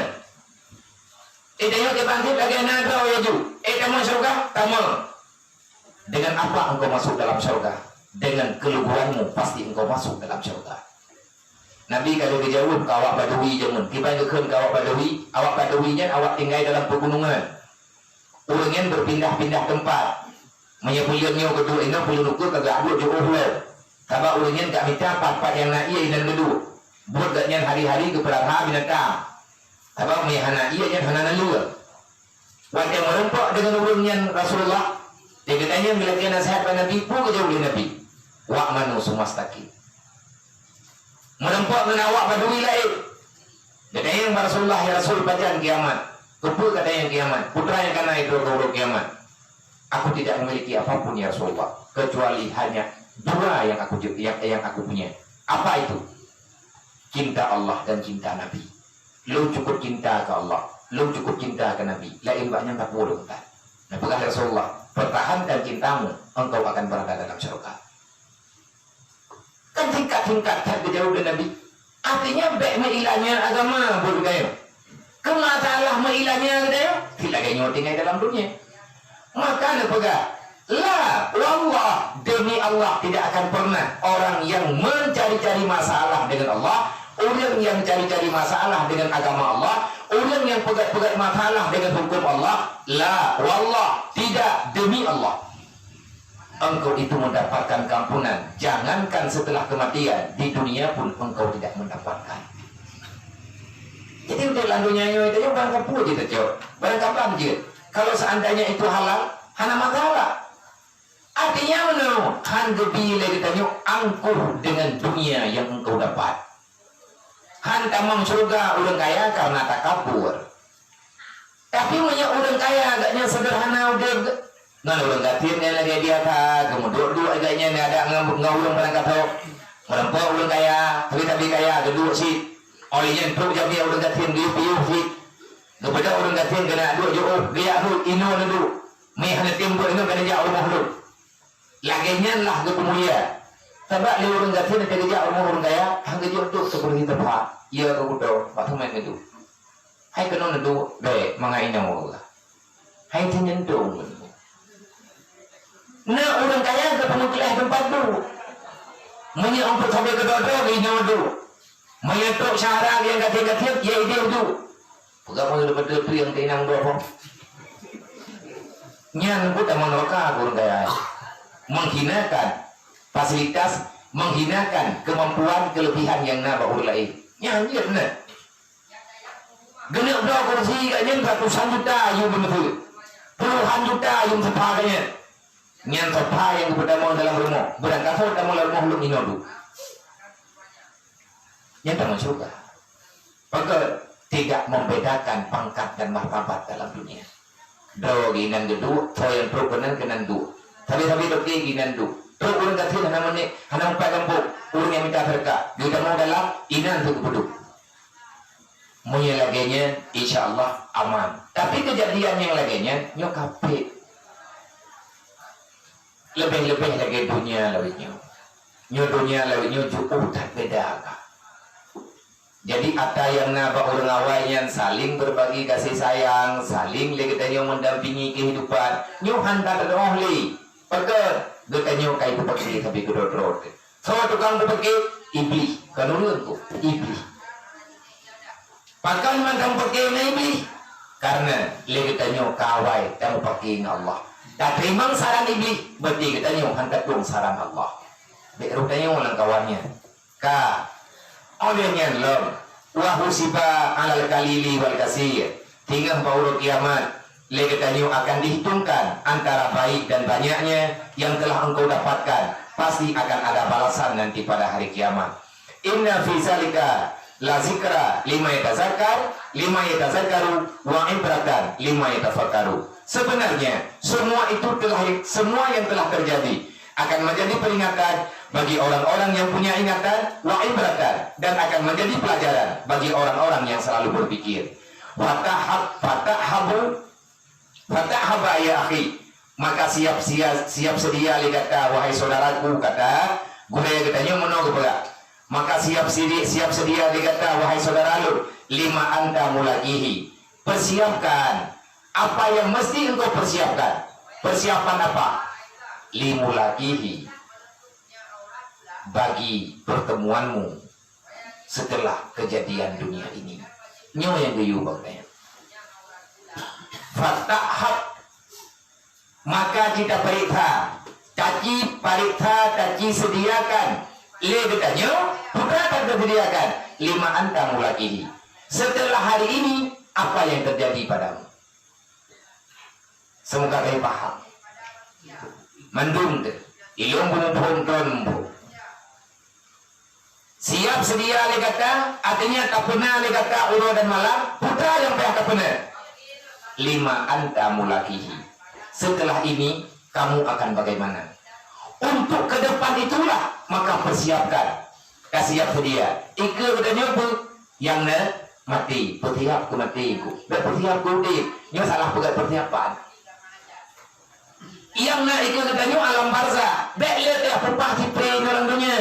Eh, tanyoe kiban cit lagée na droe laju. Eh, tamong syurga, tamong. Dengan apa engkau masuk dalam syurga? Dengan keluguanmu pasti engkau masuk dalam syurga. Nabi ka lheueh geujaweueb keu awak Badui jameun. Kiban geukheun keu awak Badui, awak Badui nyan awak tinggai dalam pegunungan. Ureuëng nyan berpindah-pindah tempat. Meunyoe peuleuet nyoe geuduek inoe, peuleuet ukeue ka geuduek jiôh lom. Sabab ureuëng nyan ka mita pat-pat nyang na ié inan geuduek. Buet gobnyan hari-hari geupeulahra binatang. Sabab meunyoe hana ié nyan hana naleueng. Watée meurumpok deungon ureuëng nyan Rasulullah, di geutanyoe geulakée naseuhat bak Nabi, peue geujaweueb lé Nabi? "Wa'manu tsumastaqim." Meurumpok ngon awak Badui laén. Geutanyong bak Rasulullah, "Ya Rasul, pajan kiamat? Keupeue katanyong kiamat? Peue teuma nyang kana sidroe-droe kiamat?" "Aku tidak memiliki apapun, ya Rasulullah, kecuali hanya dua yang aku ju-, yang, yang aku punya." "Apa itu?" "Cinta Allah dan cinta Nabi." Lôn cukup cinta keu Allah, lôn cukup cinta keu Nabi. Laén bak nyan tapeue lôn that. Neupeugah lé Rasulullah, "Pertahankan cintamu, engkau akan berada dalam syurga." Kan singkat-singkat that geujaweueb lé Nabi. Artinya bék meuilanya agama buet geutanyoe. Keu masalah meuilanya geutanyoe, sit lagée nyoe tinggai dalam dunia. Maka neupeugah, "La, wallah, demi Allah, tidak akan pernah orang yang mencari-cari masalah dengan Allah, orang yang cari-cari masalah dengan agama Allah, orang yang pegat-pegat masalah dengan hukum Allah, la, wallah, tidak, demi Allah. Engkau itu mendapatkan keampunan, jangankan setelah kematian, di dunia pun engkau tidak mendapatkan." Jadi, untuk lam dunia nyoe itu, barang kapeue jeuet tacok, barang kaban jeuet. Kalau seandainya itu halal, hana masalah. Artinya meunoe, han geubi lé geutanyoe angkuh dengan dunia yang engkau dapat. Han tamong syeuruga ureuëng kaya karena takabur. Tapi meunyoe ureuëng kaya gobnyan seudeurhana udeb, ngon ureuëng gasien nyan lagée biasa, geumeuduek-duek gobnyan adak ngon, ngon ureuëng barangkasoe. Meurumpok ureuëng kaya, tapi-tapi kaya geuduek cit. Óh lheueh nyan trok jamé ureuëng gasien geuyue piôh cit. Geubeudôh ureuëng gasien keuneuk duek jiôh, geujak rhot inoe neuduek. Meuh hana tem buet inong ka neujak u rumoh lôn. Lagée nyan lah geupeumulia. Sabab lé ureuëng gasien teugeujak u rumoh ureuëng kaya, han geujok duek sikureueng teumpat. Iya geubeudôh, bak teumé neuduek. Hai keunoe neuduek, bék mangat inoe. Hai teunyentueng. Na ureuëng kaya geupeumeutuléh teumpat duek. Meunyoe eungkôt sabe keudroe-droe inoe duek. Meunyoe trok syedara nyang gasien-gasien, ya ideh duek. Peugah meunyoe beutôi tu nyang teuinang droe. Nyan buet amal neraka ureuëng kaya. Menghinakan fasilitas, menghinakan kemampuan, kelebihan nyang na bak ureuëng laén. Nyan jeuet na. Geuneuk bloe kursi gobnyan ratusan juta yum beuneubeut. Puluhan juta yum seupha gobnyan. Nyan seupha nyang geupeutamong dalam rumoh. Beurangkasoe tamong lam rumoh lôn inoe duek. Nyan tamong syeuruga. Pakon tidak membedakan pangkat dan martabat dalam dunia. Droe geuinan geuduek, soe nyang trok keunan keunan duek. Sabe-sabe toke geuinan duek. Trok ureuëng gasien hana meunek, hana meupat gampông, ureuëng nyang mita seudeukah, geutamong dalam inan teuk geupeuduek. Meunyoe lagée nyan, insya Allah aman. Tapi keujadian nyang lagée nyan, nyoe kafé. Leubeh-leubeh lagée donya lawét nyoe. Nyoe donya lawét nyoe jiôh that beda ka. Jadi, atra nyang na bak ureuëng awai nyan saling berbagi kasih sayang, saling lé geutanyoe mendampingi kehidupan. Nyoe hana teudoh lé. Pakon? Geutanyoe ka ipeupaké sabe keudroe-droe. Soe tukang peupaké? Iblih. Kon ureuëng tu, Iblih. Pakon mantong peupaké ngon Iblih? Karena lé geutanyoe ka awai tameupaké ngon Allah. Tateurimong saran Iblih, berarti geutanyoe hana tateurimong saran Allah. Bék rôh tanyoe lam kawan nyan. Ka. Óh lheueh nyan lom, wa husiba alal qalili wal katsir. Teungoh bak uroe kiamat, lé geutanyoe akan dihitungkan antara baik dan banyaknya yang telah engkau dapatkan. Pasti akan ada balasan nanti pada hari kiamat. Inna fi zalika la zikra liman yatazakkar, liman yatazakkaru wa ibratan liman yatafakkaru. Sebenarnya, semua itu telah, semua yang telah terjadi akan menjadi peringatan bagi orang-orang yang punya ingatan, wa ibratan, dan akan menjadi pelajaran bagi orang-orang yang selalu berpikir. Fatahab, fatahabu, fatahaba ya akhi. Maka siap, siap, siap sedia lé gata, wahai saudaraku, kata gurée geutanyoe meunoe geupeugah. Maka siap sidi-, siap sedia lé gata, wahai saudara lôn, lima anta mulaqihi. Persiapkan apa yang mesti engkau persiapkan. Persiapan apa? Limulaqihi, bagi pertemuanmu setelah kejadian dunia ini. Nyoe nyang geuyue bak nyan. Fatahab, maka kita periksa, taci periksa, taci sediakan lé geutanyoe, peue ka teusediakan, lima anta mulaqihi. Setelah hari ini, apa yang terjadi padamu? Semoga kalian paham. Mandum teuh, ilôn beuphon thon muphom. Siap sedia lé gata, artinya tapeuna lé gata uroe dan malam, peue nyang payah tapeuna. Lima anta mulaqihi. Setelah ini, kamu akan bagaimana? Untuk ke depan itulah, maka persiapkan. Ka siap sedia. Ikeue geutanyoe peue? Nyang na maté, peusiap keu maté ku. Bék peusiap keu udeb. Nyoe salah peugah persiapan. Nyang na ikeue geutanyoe alam barzakh. Bék lé teuh peupah sipré inoe lam donya.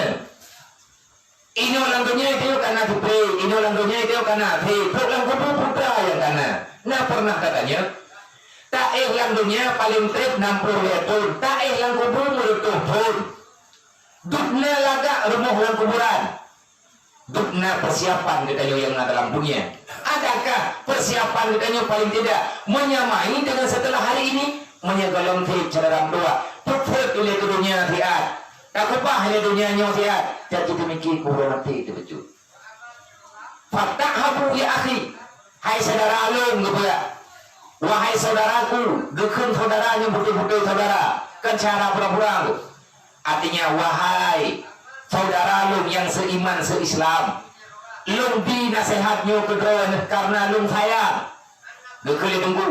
Inoe lam donya ikeue kana sipré, inoe lam donya ikeue kana. Hé, trok lam kubu peue nyang kana. Na pernah tatanyong? Taéh lam donya paleng treb nam ploh lhée thon, taéh lam kubu meureutoh thon. Dubna lagak rumoh lam kuburan. Dubna persiapan geutanyoe nyang na dalam dunia. Adakah persiapan geutanyoe paling tidak menyamai dengan setelah hari ini? Meunyoe gohlom treb syedara meutuah, treb ilée keu donya siat, takeubah ilée donya nyoe siat, jadi teumiki keu uroe maté teuh bacut. Fatahhabu ya akhi, hai syedara lôn geupeugah. Wahai saudaraku, geukheun saudara nyang beutôi-beutôi saudara, kon cara pura-pura. Artinya, wahai saudara lôn nyang seiman, seislam, lôn bi naseuhat nyoe keu droeneuh kareuna lôn sayang. Geukheun lé Teungku,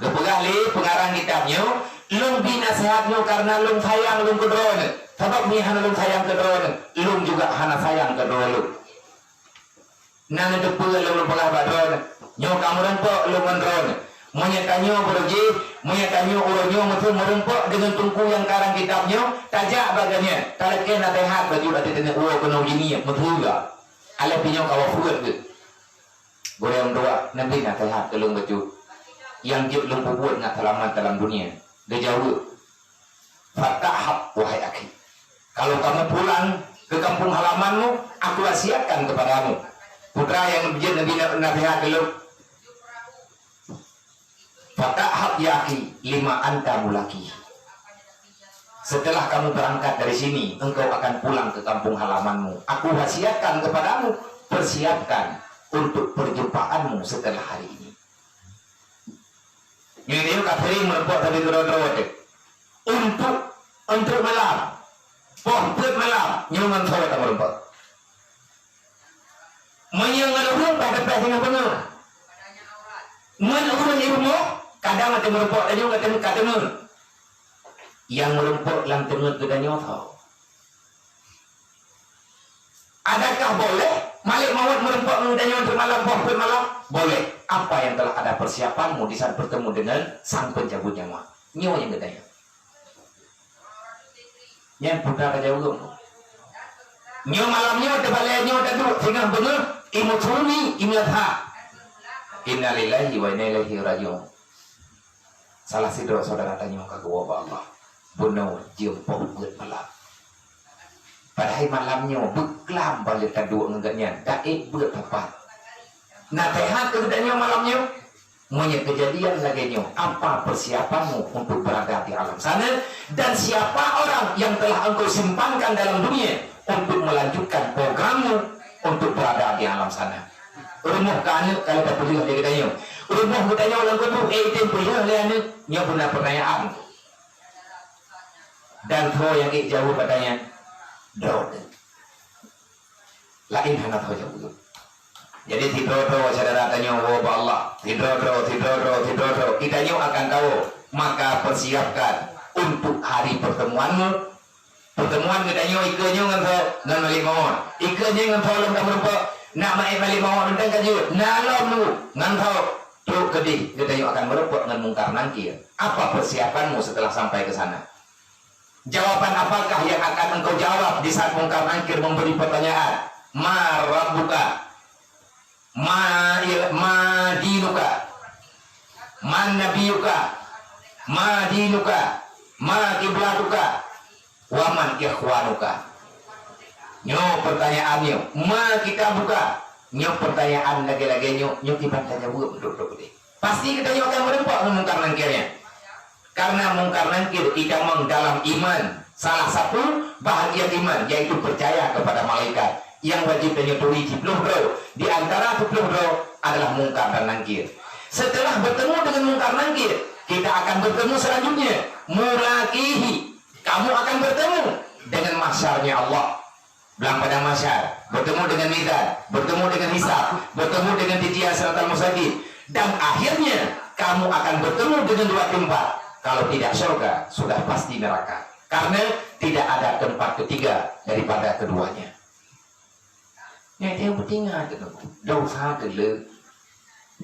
geupeugah lé peungarang kitab nyoe, lôn bi naseuhat nyoe kareuna lôn sayang lôn keu droeneuh. Sabab meunyo hana lôn sayang keu droeneuh, lôn juga hana sayang keu droe lôn. Na neuteupeue lôn peugah bak droeneuh, nyoe ka meurumpok lôn ngon droeneuh. Meunyo tanyoe beureuji, meunyo tanyoe uroe nyoe meuteumé meurumpok deungon Teungku nyang karang kitab nyoe, tajak bak geuhnyan, talakée naseuhat bacut ateueh tanyoe, woe keunoe jiniet meuteumé. Alah pih nyoe ka wafeuet geuh. Gurée meutuah, neubi naseuhat keu lôn bacut. Nyang jeuet lôn peubuet ngat seulamat dalam dunia. Geujaweueb, Fatahhab, wahai akhi, kalau kamu pulang ke kampung halamanmu, aku wasiatkan kepadamu. Putra nyang jeuet neubi na-, naseuhat keu lôn. Fatahhab ya akhi, lima anta mulaqi. Setelah kamu berangkat dari sini, engkau akan pulang ke kampung halamanmu. Aku wasiatkan kepadamu, persiapkan untuk perjumpaanmu setelah hari ini. Nyoe, nyoe ka sering meurumpok sabe keudroe-droe teuh. Untuk, untuk malam. Poh peuet malam, nyoe ngon soe ka meurumpok. Meunyoe ngon ureueng, ka teupeh singoh beungoh. Ngon ureueng di rumoh, kadang ka meurumpok, tanyoe ka teungeut. Nyang meureumpok lam teungeut geutanyoe tho. Adakah boleh malaikat maut meureumpok ngon geutanyoe teuk malam, poh peuet malam? Boleh. Apa yang telah ada persiapanmu di saat bertemu dengan sang pencabut nyawa? Nyoe nyang geutanyoe. Nyan putra tajaweueb. Nyoe malam nyoe teubalée nyoe taduek singoh beungoh, imeuturi, imeuleuha. Innalillahi wa inna ilaihi raji'un. Salah sidroe syedara tanyoe ka geuwoe bak Allah. Bunoe jeuem poh peuet malam. Padahai malam nyoe beuklam ban lé taduek ngon geuhnyan, taék beuet teumpat. Naseuhat keu geutanyoe malam nyoe, meunyoe keujadian lagée nyoe, apa persiapanmu untuk berada di alam sana? Dan siapa orang yang telah engkau simpankan dalam dunia untuk melanjutkan programmu untuk berada di alam sana? Rumoh keu aneuk ka lheueh tapeuleueh lé geutanyoe. Rumoh geutanyoe lam keuboh, eh, item peuleueh lé aneuk, nyoe beuna peutanyaan. Dan tho nyang ék jaweueb peutanyaan, droe. Laén hana tho jaweueb. Jadi, sidroe-droe syedara tanyoe woe bak Allah. Sidroe-droe, sidroe-droe, sidroe-droe. Geutanyoe akan tawoe. Maka persiapkan untuk hari pertemuanmu. Pertemuan geutanyoe ikeue nyoe ngon tho, ngon malaikat maut. Ikeue nyoe ngon tho lom ka meureumpok. Nak meu'èk malaikat maut mantong ka jeuet. Na lom nunggu ngon tho. Trok keudeh geutanyoe akan meureumpok ngon Mungkar Nangkir. Apa persiapanmu setelah sampai ke sana? Jawaban apakah yang akan engkau jawab di saat Mungkar Nangkir memberi pertanyaan? "Ma rabbuka? Ma il-, ma dinuka? Man nabiyuka? Ma dinuka? Ma kiblatuka? Wa man ikhwanuka?" Nyoe pertanyaan nyoe. "Ma kitabuka?" Nyoe pertanyaan lagée-lagée nyoe, nyoe kiban tajaweueb duek-duek deh. Pasti geutanyoe akan meureumpok ngon Mungkar Nangkir nyan. Karena Mungkar Nangkir itamong dalam iman. Salah satu bahagian iman, yaitu percaya kepada malaikat. Yang wajib tanyoe turi siplôh droe. Di antara siplôh droe adalah Mungkar dan Nangkir. Setelah bertemu dengan Mungkar Nangkir, kita akan bertemu selanjutnya. Mulaqihi. Kamu akan bertemu dengan mahsyarnya Allah. Blang Padang Mahsyar, bertemu dengan mizan, bertemu dengan hisab, bertemu dengan titian Siratal Mustaqim. Dan akhirnya, kamu akan bertemu dengan dua tempat. Kalau tidak syurga, sudah pasti neraka. Karena tidak ada tempat ketiga daripada keduanya. Nyan nyang peuingat keunoe, desya keu le.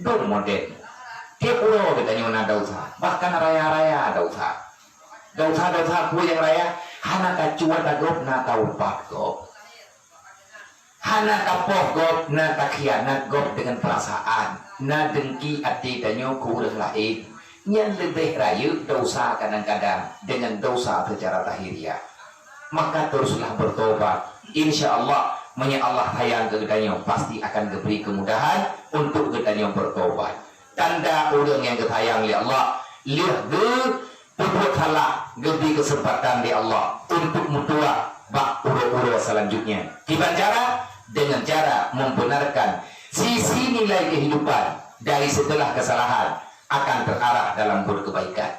Dum model. Tiep uroe geutanyoe na desya, bahkan raya-raya desya. Desya-desya peue nyang raya, hana tacuat gob na taubat gob. Hana tapoh gob na takhianat gob deungon peurasaan, na deungki até tanyoe keu ureuëng laén. Nyan leubeh rayeuk desya kadang-kadang deungon desya seucara lahiriah. Maka teruslah bertobat. Insya Allah, meunyoe Allah sayang keu geutanyoe, pasti akan geubri keumudahan untuk geutanyoe bertobat. Tanda ureuëng nyang geusayang lé Allah, lheueh geupeubuet salah, geubri keuseumpatan lé Allah untuk meutuah bak uroe-uroe selanjutnya. Kiban cara? Dengan cara membenarkan sisi nilai kehidupan dari segala kesalahan akan terarah dalam buet kebaikan.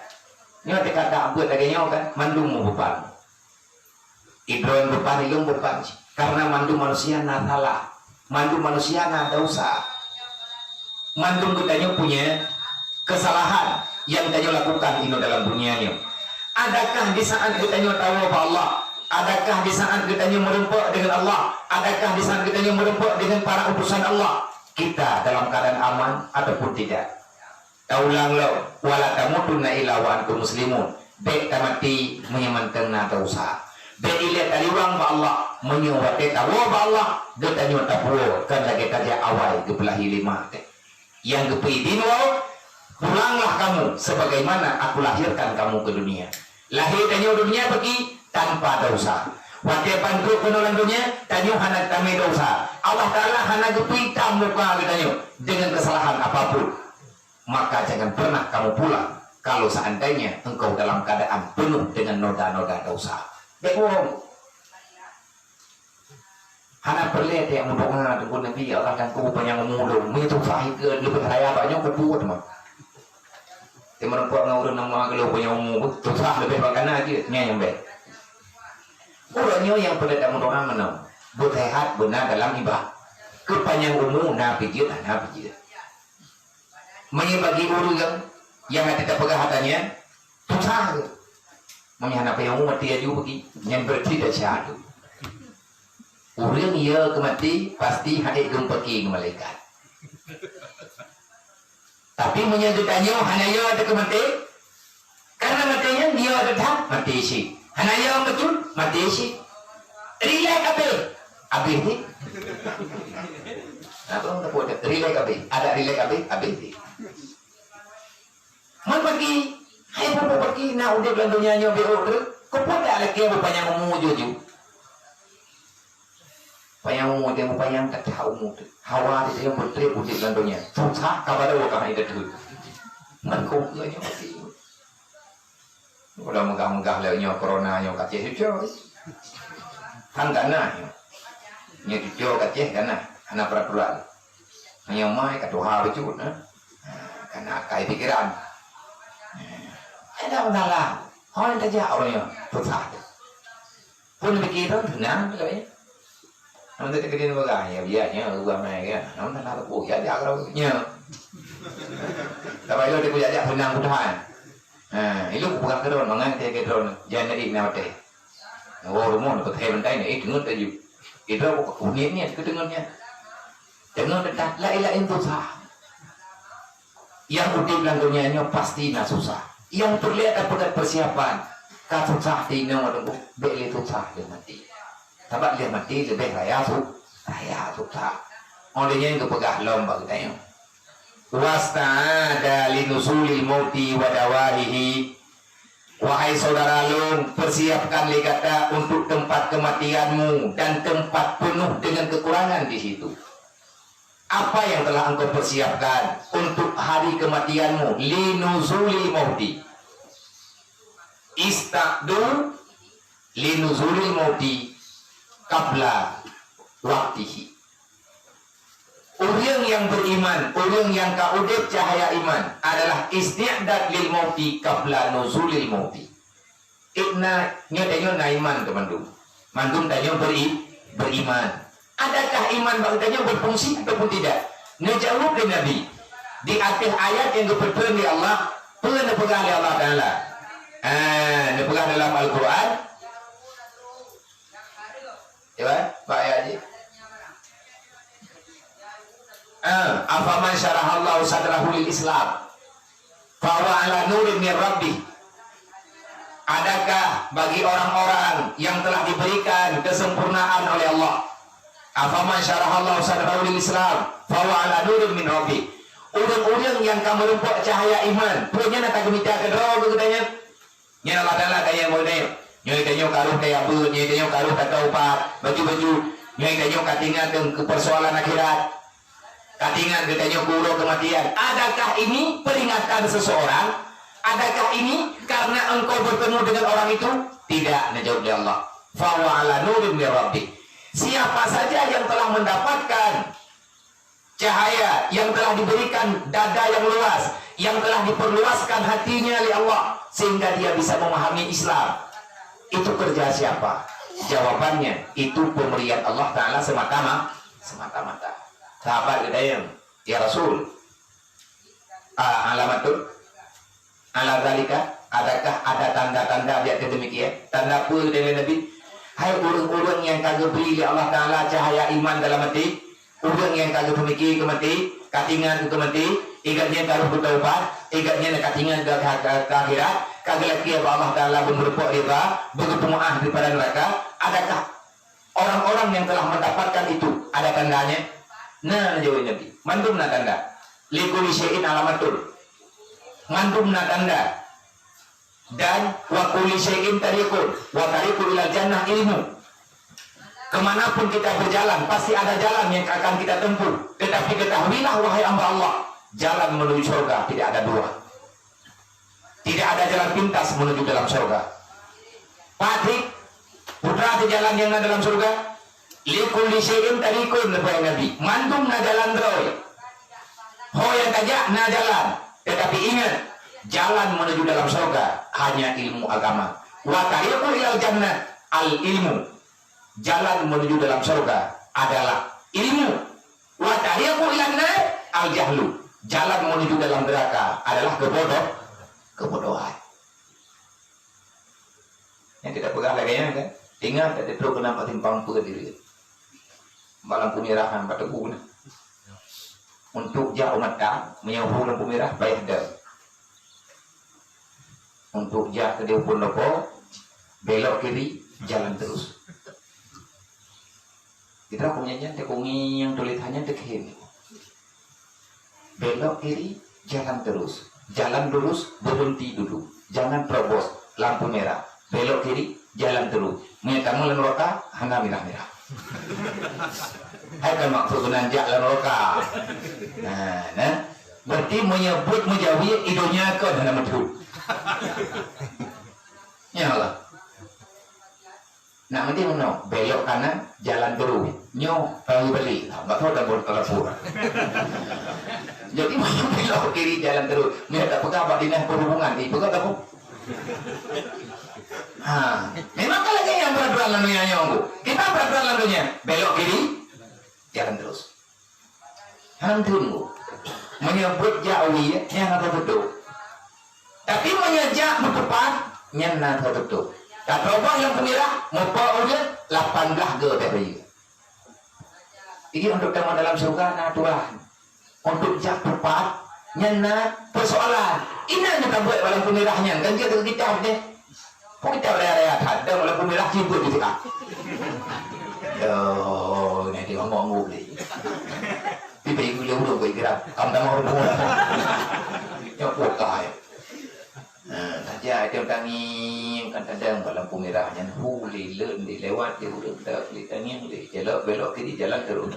Nyoe teuka dak buet lagée nyoe kan, mandum meubeban. Idroen beban, ilong beban. Karena mandum manusia na salah. Mandum manusia na desya. Mandum geutanyoe punya kesalahan yang tanyoe lakukan inoe dalam dunia nyoe. Adakah di saat geutanyoe tawoe bak Allah? Adakah di saat geutanyoe meureumpok dengan Allah? Adakah di saat geutanyoe meureumpok dengan para utusan Allah? Kita dalam keadaan aman ataupun tidak? Taulang lom, "Wala tamutunna illa wa antum muslimun." Bék tamaté meunyoe mantong na desya. Bék ilée taliwang bak Allah, meunyoe watée tawoe bak Allah, geutanyoe tapuwoe kon lagée tajak awai geupeulahi lé mak teuh. Nyang geupeuidin woe, "Pulanglah kamu sebagaimana aku lahirkan kamu ke dunia." Lahé tanyoe dunia bagi tanpa desya. Watée ban trok keunoe lam dunia, tanyoe hana tamé desya. Allah Taala hana geupeuitam muka geutanyoe deungon keusalahan apapun. Maka jangan pernah kamu pulang kalau seandainya engkau dalam keadaan penuh dengan noda-noda desya. Bék bohong. Hana peureulée tajak meudoá, Teungku Nabi, "Ya Allah, keu panyang umu lôn." Meunyoe tuha ikeue leubeh raya bak nyoe, kubu teuma. Teuma meureumpok ngon ureuëng nyang meudoá keu lôn panyang umu, tuha leubeh bak kana jeuet, nyan nyang bék. Uroe nyoe nyang peureulée tameudoá meunoe, beuseuhat beuna dalam ibadah. Keu panyang umu na pih jeuet, hana pih jeuet. Meunyoe bagi ureuëng nyang hana tapeugah hata nyan, susah. Meunyoe hana payah maté aju bagi, nyan berarti desya tu. Ureuëng ya keu maté pasti hana geumeupaké ngon malaikat. Tapi meunyoe geutanyoe hana ya teuh keu maté, karena maté nyan ya teuh that, maté cit. Hana ya meucut, maté cit. Rilek abéh, abéh cit. Apa orang tepuk rilek abéh? Ada rilek abéh, abéh cit. Man bagi, hai pupuk bagi na udeb lam donya nyoe beu treb, keupeue dak lakée beupanyang umu juju? Panyang umu teuh, panyang that umu teuh. Hawa teuh nyang beutreb udeb lam donya. Susah ka baro ka hai teuh. Man kong nyoe mati. Udah megah-megah lé nyoe corona nyoe ka ceh cucoe. Kan gana nyoe. Nyoe cucoe ka ceh gana, hana peraturan. Nyoe mai ka tuha bacut, eh. Kana kai pikiran. Eh, ada masalah. Hon tajak ureuëng nyoe, susah. Pun pikir tu tenang tu ya. Namun tak kena pegang ya biar nya ubah mai ya. Namun tak nak oh ya dia kalau nya. Tak payah dia kujak jak tenang mudahan. Ha, itu bukan keron mangan dia ke drone jangan jadi nak mati. Oh rumah nak pakai bentai ni eh tengok tadi. Itu aku kunyit ni ke tengoknya. Tengok dekat lain-lain tu sah. Yang udeb lam donya nyoe pasti na susah. Yang perlu ada peugah persiapan. Ka susah tinoe teungku, bék lé susah lé maté. Sabab lé maté leubeh raya su, raya susah. Óh lheueh nyan geupeugah lom bak geutanyoe. Wasta'ada linuzulil mauti wa dawahihi. Wahai saudara lôn, persiapkan lé gata untuk tempat kematianmu dan tempat penuh dengan kekurangan di situ. Apa yang telah engkau persiapkan untuk hari kematianmu? Linuzulil mauti. Ista'du linuzulil mauti qabla waktihi. Ureuëng nyang beriman, ureuëng nyang ka udeb cahaya iman adalah isti'dad lil mauti qabla nuzulil mauti. Ikna nyoe tanyoe na iman keu mandum. Mandum tanyoe beri-, beriman. Adakah iman bak geutanyoe berfungsi ataupun tidak? Neujaweueb lé Nabi, di ateueh ayat nyang geupeutrön lé Allah, peue neupeugah lé Allah Taala? Ah, neupeugah dalam Al-Quran. Ya, bak ayat jih. Ah, afaman syarahallahu sadrahu lil Islam. Fahuwa ala nurin min rabbih. Adakah bagi orang-orang yang telah diberikan kesempurnaan oleh Allah? Afaman syarahallahu sadrahu lil Islam, fahuwa ala nurin min rabbih. Ureuëng-ureuëng nyang ka meurumpok cahaya iman, peue nyan ata geumita keudroe keu geutanyoe? Nyan Allah Taala ka nyang model. Nyoe tanyoe ka rôh kaya beuet, nyoe tanyoe ka rôh ka taubat, baju-baju. Nyoe tanyoe ka tingat keu persoalan akhirat. Ka tingat geutanyoe keu uroe keumatian. Adakah ini peringatan seseorang? Adakah ini karena engkau bertemu dengan orang itu? Tidak, neujaweueb lé Allah. Fahuwa ala nurin min rabbih. Siapa saja yang telah mendapatkan cahaya, yang telah diberikan dada yang luas, yang telah diperluaskan hatinya oleh Allah sehingga dia bisa memahami Islam, itu kerja siapa? Jawabannya, itu pemberian Allah Taala semata-ma-, semata-mata. Sahabat geutanyoe, "Ya Rasul, ah, alamatun ala zalika, adakah ada tanda-tanda biak keu demikian?" Tanda peue, kheun Nabi? Hai ureuëng-ureuëng nyang ka geubri lé Allah Taala cahaya iman dalam até, ureuëng nyang ka geupeumiké keu maté, ka tingat keu maté, igat nyan ka rôh beutaubat, igat nyan ka tingat keu, keu, keu akhirat, ka geulakée bak Allah Taala beumeurumpok ridha, beugeupeumeuáh daripada neuraka, adakah orang-orang yang telah mendapatkan itu ada tandanya? Na, jaweueb Nabi. Mandum na tanda. Likulli syai'in alamatun. Mandum na tanda. Dan wa kulli syai'in tariqun. Wa tariqu ilal jannah ilmu. Kemanapun kita berjalan, pasti ada jalan yang akan kita tempuh. Tetapi ketahuilah, wahai hamba Allah, jalan menuju surga tidak ada dua. Tidak ada jalan pintas menuju dalam surga. Patrick, putra teuh jalan nyang na dalam surga? Likulli syai'in tariqun, neupeugah Nabi. Mandum na jalan droe. Ho nyang tajak na jalan. Tetapi ingat, jalan menuju dalam surga hanya ilmu agama. Wa tariqu ilal jannah al ilmu. Jalan menuju dalam surga adalah ilmu. Wa tariqu ilan nar al jahlu. Jalan menuju dalam neraka adalah kebodoh-, kebodohan. Nyang tidak peugah lagèe nyan kan? Ingat, tak teutrok keunan bak simpang peue diri. Bak lampu mirah kan, bak tebu na. Untuk jak u mata, meunyoe hu lampu mirah, payah dong. Untuk jak keudéh u phôn lakoe, belok kiri, jalan terus. Kita punya nyan, tekungi nyang tulisan nyan tekhen. Belok kiri, jalan terus. Jalan lurus, berhenti dulu. Jangan terobos, lampu merah. Belok kiri, jalan terus. Meunyoe tamong lam neraka, hana mirah-mirah. Hai kan maksud keunan jak lam neraka. Nah, nah. Berarti meunyoe buet meujawi, i donya kon hana meutheun. Ya Allah. Nak meuti meunoe, belok kanan, jalan terus. Nyoe, lari balik. Nah, bak tu ada bor-, ada pura. Jadi, belok kiri, jalan terus. Ni ada peugah bak dinas perhubungan. Eh, peugah tak? Ha. Memang kalau yang peraturan lalu yang nyong, kita peraturan lalunya, belok kiri, jalan terus. Hana meutheun. Meunyoe buet jak wie, nyan hana teututup. Tapi meunyoe jak meutupat, nyan na teututup. Ka teubang lam peungira, meupo ujeuen, lapan blah go teh raya. Jadi, untuk tamong dalam syurga na aturan. Untuk jak tupat, nyan na persoalan. Inan nyang tabuet dalam peungira nyan, kan jeuet keu kitab deh. Pun kita raya-raya that, dan walaupun merah cibut di tengah. Oh, nanti ngomong boleh. Tiba ibu dia urut buat gerak, kamu tak mau urut. Yang kuat kah ya? Nah, saja ada tangi kan kadang walaupun merah nyan hu le le di lewat dia urut tak le tangi le. Jelok belok kiri jalan terus.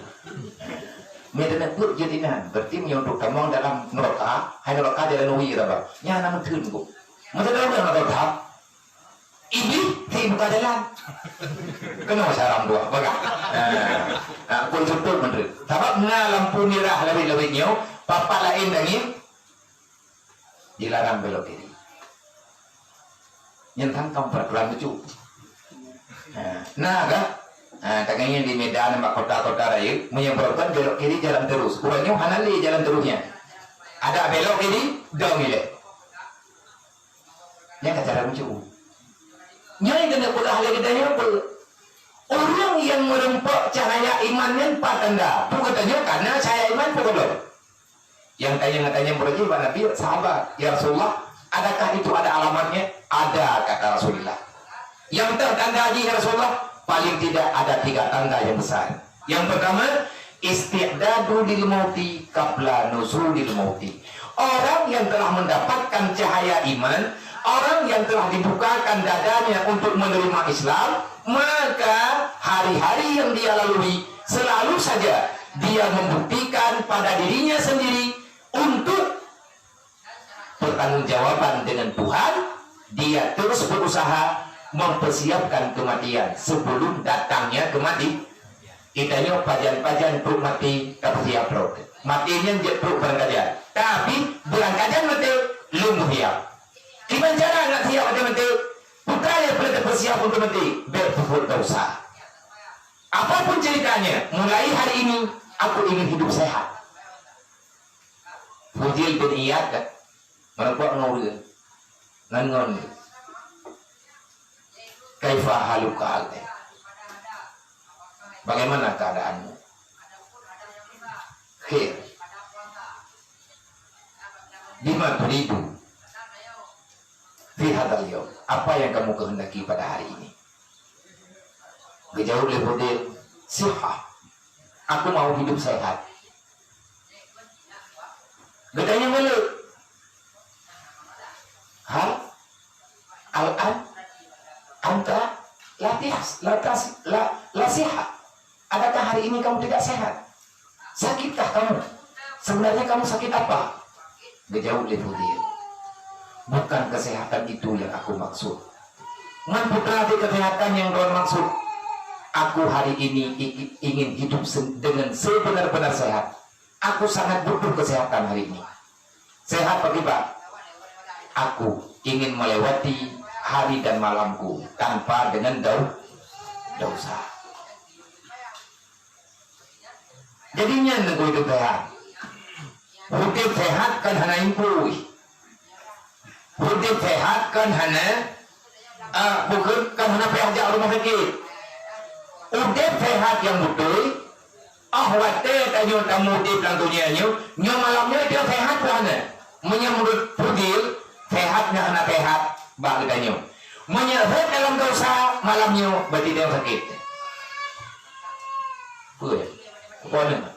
Mereka nak buat jadi nan. Berarti menyontok tamong dalam neraka, hai neraka jalan wi raba. Nyan nama tun ko. Masa dalam neraka. Ibi, hei buka jalan. Kena saram dua, bagah. Ha. Ha, pun contoh menteri. Sabab na lampu merah labit-labit nyoe, papak lain dangin dilarang belok kiri. Nyan tangkam peraturan lucu. Ha. Nah, kan? Ha, tak kaya di Medan, bak kota-kota raya, menyebabkan belok kiri jalan terus. Orang nyoe hana le jalan terusnya. Ada belok kiri, dong ile. Nyan ka cara meucue. Nyoe keuneuk peugah lé geutanyoe peue? Ureueng nyang meurumpok cahaya iman nyan pat tanda? Peue geutanyoe kana cahaya iman peue goblom? Nyang tanyong-tanyong beureuji bak Nabi, sahabat, "Ya Rasulullah, adakah itu ada alamatnya?" "Ada," kata Rasulullah. "Nyang teuh tanda jih, ya Rasulullah?" "Paling tidak ada tiga tanda yang besar. Yang pertama, isti'dadu lil mauti qabla nuzulil mauti." Orang yang telah mendapatkan cahaya iman, orang yang telah dibukakan dadanya untuk menerima Islam, maka hari-hari yang dia lalui selalu saja dia membuktikan pada dirinya sendiri untuk pertanggungjawaban dengan Tuhan, dia terus berusaha mempersiapkan kematian sebelum datangnya kemati. Kita nyoe pajan-pajan trok maté, ka siap rot. Maté nyan jeuet trok beurangkajan. Tapi beurangkajan maté, lom siap. Kiban cara nak siap maté-maté? Bukan yang perlu dipersiap untuk maté, biar pupuk dosa. Apapun ceritanya, mulai hari ini, aku ingin hidup sehat. Fudil bin Iyad kan, meureumpok ngon ureueng. Ngon ngon. "Kaifa haluka?" Bagaimana keadaanmu? "Khair." "Bima turidu fi hadzal yaum?" Apa yang kamu kehendaki pada hari ini? Geujaweueb lé Fudil, "Sihah. Aku mau hidup sehat." Geutanyong balik, "Hal al-an anta la tihs-, la tas-, la, la siha? Adakah hari ini kamu tidak sehat? Sakitkah kamu? Sebenarnya kamu sakit apa?" Geujaweueb lé Fudil, "Bukan kesehatan itu yang aku maksud. Ngon peue teuma kesehatan nyang droen maksud? Aku hari ini i-, i-, ingin hidup se-, dengan sebenar-benar sehat. Aku sangat butuh kesehatan hari ini." "Sehat bagaimana?" "Aku ingin melewati hari dan malamku tanpa dengan dau-, dosa." Jadi nyan Teungku, udeb sehat. Udeb sehat kon hana impui. Udeb sehat kon hana Ah, bukon, kan hana payah jak rumoh sakét. Udép sehat nyang beutôi, ah, watèe tanyoe tamudik lam donya nyoe, nyoe malam nyoe teuh sehat peue hana? Meunyoe meunurot fudil, sehat ngon hana sehat bak geutanyoe. Meunyoe rhot dalam desya malam nyoe, berarti tanyoe sakét. Peue? Peue hana?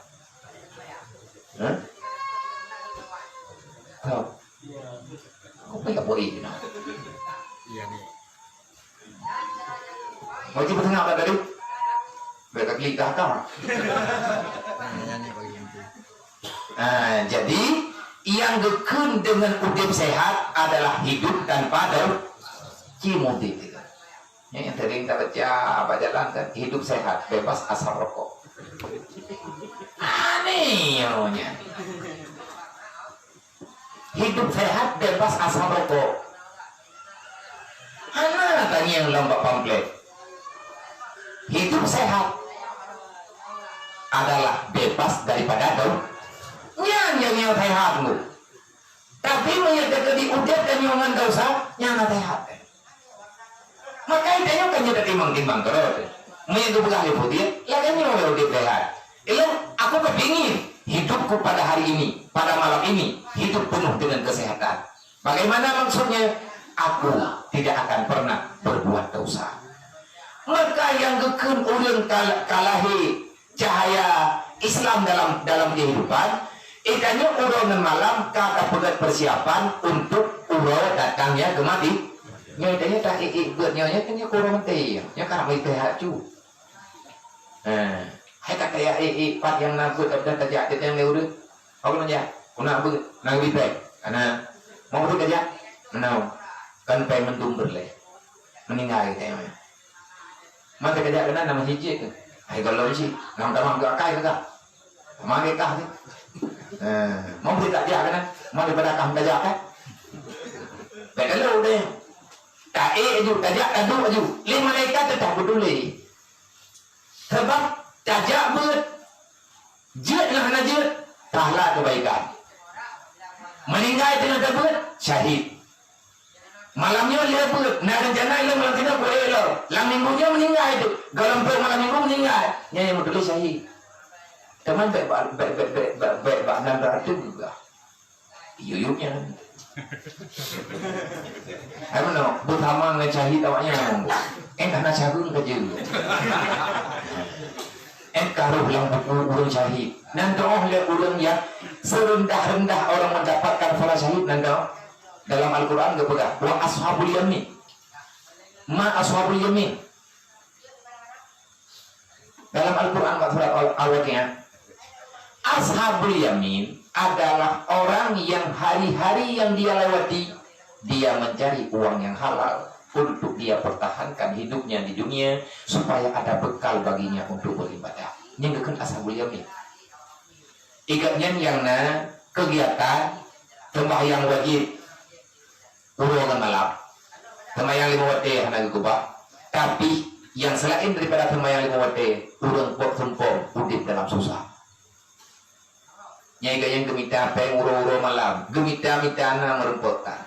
Hah? Tau. Apa yang boleh kena? Iya ni. Wajib tengah tak tadi? Baik tak klik dah kau. Nah, yang ni bagi nanti. Ah, jadi yang geukheun dengan udép sehat adalah hidup tanpa dau-, ci mudik. Ini yang sering kita baca, apa jalan kan? Hidup sehat, bebas asap rokok. Aneh namanya. Hidup sehat bebas asap rokok. Hana tanyong lom bak pamflet. Hidup sehat adalah bebas daripada dau-, nyan nyang, nyang sehat tu. Tapi meunyoe teukeudi udép dan nyoe ngon desya, nyan hana sehat. Maka tanyoe kan nyoe timbang-timbang keudroe. Meunyoe geupeugah lé fudil, lagèe nyoe udép sehat. Ilôn, aku kepingin hidupku pada hari ini, pada malam ini, hidup penuh dengan kesehatan. Bagaimana maksudnya? Aku tidak akan pernah berbuat dosa. Maka nyang geukheun ureueng ka, ka lahé cahaya Islam dalam, dalam kehidupan, eh, tanyoe uroe ngon malam ka tapeugöt persiapan untuk uroe datangnya kemati-, nyoe tanyoe ta-ék-ék beuet nyoe, nyoe tanyoe keu uroe maté, nyoe ka na meusehat cu. Eh, hai ka tajak ék-ék pat nyang na beuet, ka tajak, tajak lé ureueng. Apa keunan jak? Keunan beuet, na geubri péng. Ana, mau beuet tajak? Meunan. Kan péng mandum beureulèe. Meuninggai teuh. Man tajak keunan nama cicit tu. Hai kalau cit, nam tamah ke akai ke kah? Tamah ke kah tu. Eh, mau beuet tajak keunan? Man daripada kah tajak kan? Bèk lalu deh. Taék aju, tajak, taduek aju. Lé malaikat teutap beutôi. Sabab tajak beuet, jeuet ngon hana jeuet, pahala keubaikan. Meuninggai teungoh tabeuet, syahid. Malam nyoe lheueh beuet, na reuncana ilôn malam sinoe beuet lom. Lam minggu nyoe meuninggai teuk, gohlom trok malam minggu meuninggai. Nyan nyang meutuléh syahid. Teuma bèk bak, bèk, bèk, bèk, bèk, bèk bak nan ratu juga. Yuyup nyan. Hai meunoe, beusama ngon syahid awak nyan. Èn hana syahid ka jeuet. Èn ka rôh lam buku ureueng syahid. Nan teu'oh lé ureueng nyang serendah-rendah orang mendapatkan pahala syahid nan teu'oh. Dalam Al-Quran geupeugah, "Wa ashabul yamin." Ma ashabul yamin? Dalam Al-Quran bak surat Al-, Al-Waqiah, Ashabul Yamin adalah orang yang hari-hari yang dia lewati, dia mencari uang yang halal untuk dia pertahankan hidupnya di dunia, supaya ada bekal baginya untuk beribadah. Nyan geukheun Ashabul Yamin. Ikat nyan nyang na kegiatan sembahyang wajib, uroe ngon malam. Seumayang lima watèe hana geukeubah. Tapi, nyang seulaén daripada seumayang lima watèe, ureueng pot sumpong udép dalam susah. Nyang geuh nyang geumita péng uroe-uroe malam, geumita-mita na meureumpok that.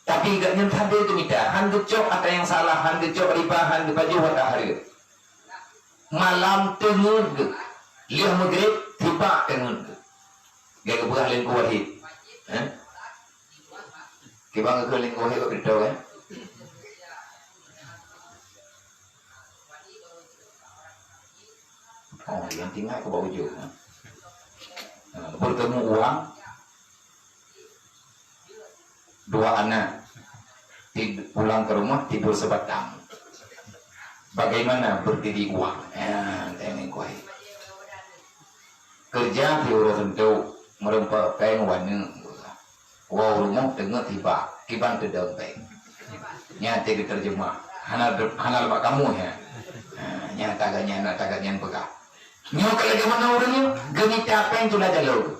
Tapi gobnyan sabe geumita, han geucok atra nyang salah, han geucok riba, han geupajoh atra hareuem. Malam teungeut geuh, lheueh meugreb, tibak teungeut geuh. Geupeugah lé Teungku Wahid. Eh? Kiban geukheun lé Teungku Wahid bak pintoe, eh? Oh, nyang tinggai keu bak ujong, eh? Ha, bertemu uang, dua anak. Tid-, pulang ke rumah, tidur sebatang. Bagaimana berdiri uang? Ya, tanyong kuai. Kerja di uroe suntuk, meureumpok péng wana. Woe rumoh teungeut tibak, kiban teudong péng. Nyan teuh geuteurjeumah. Hana, hana leubak kamoe, ya. Ha, nyan taga nyan, na taga nyan peugah. Nyoe ka lagèe meunan ureueng nyoe, geumita péng tula jaloe.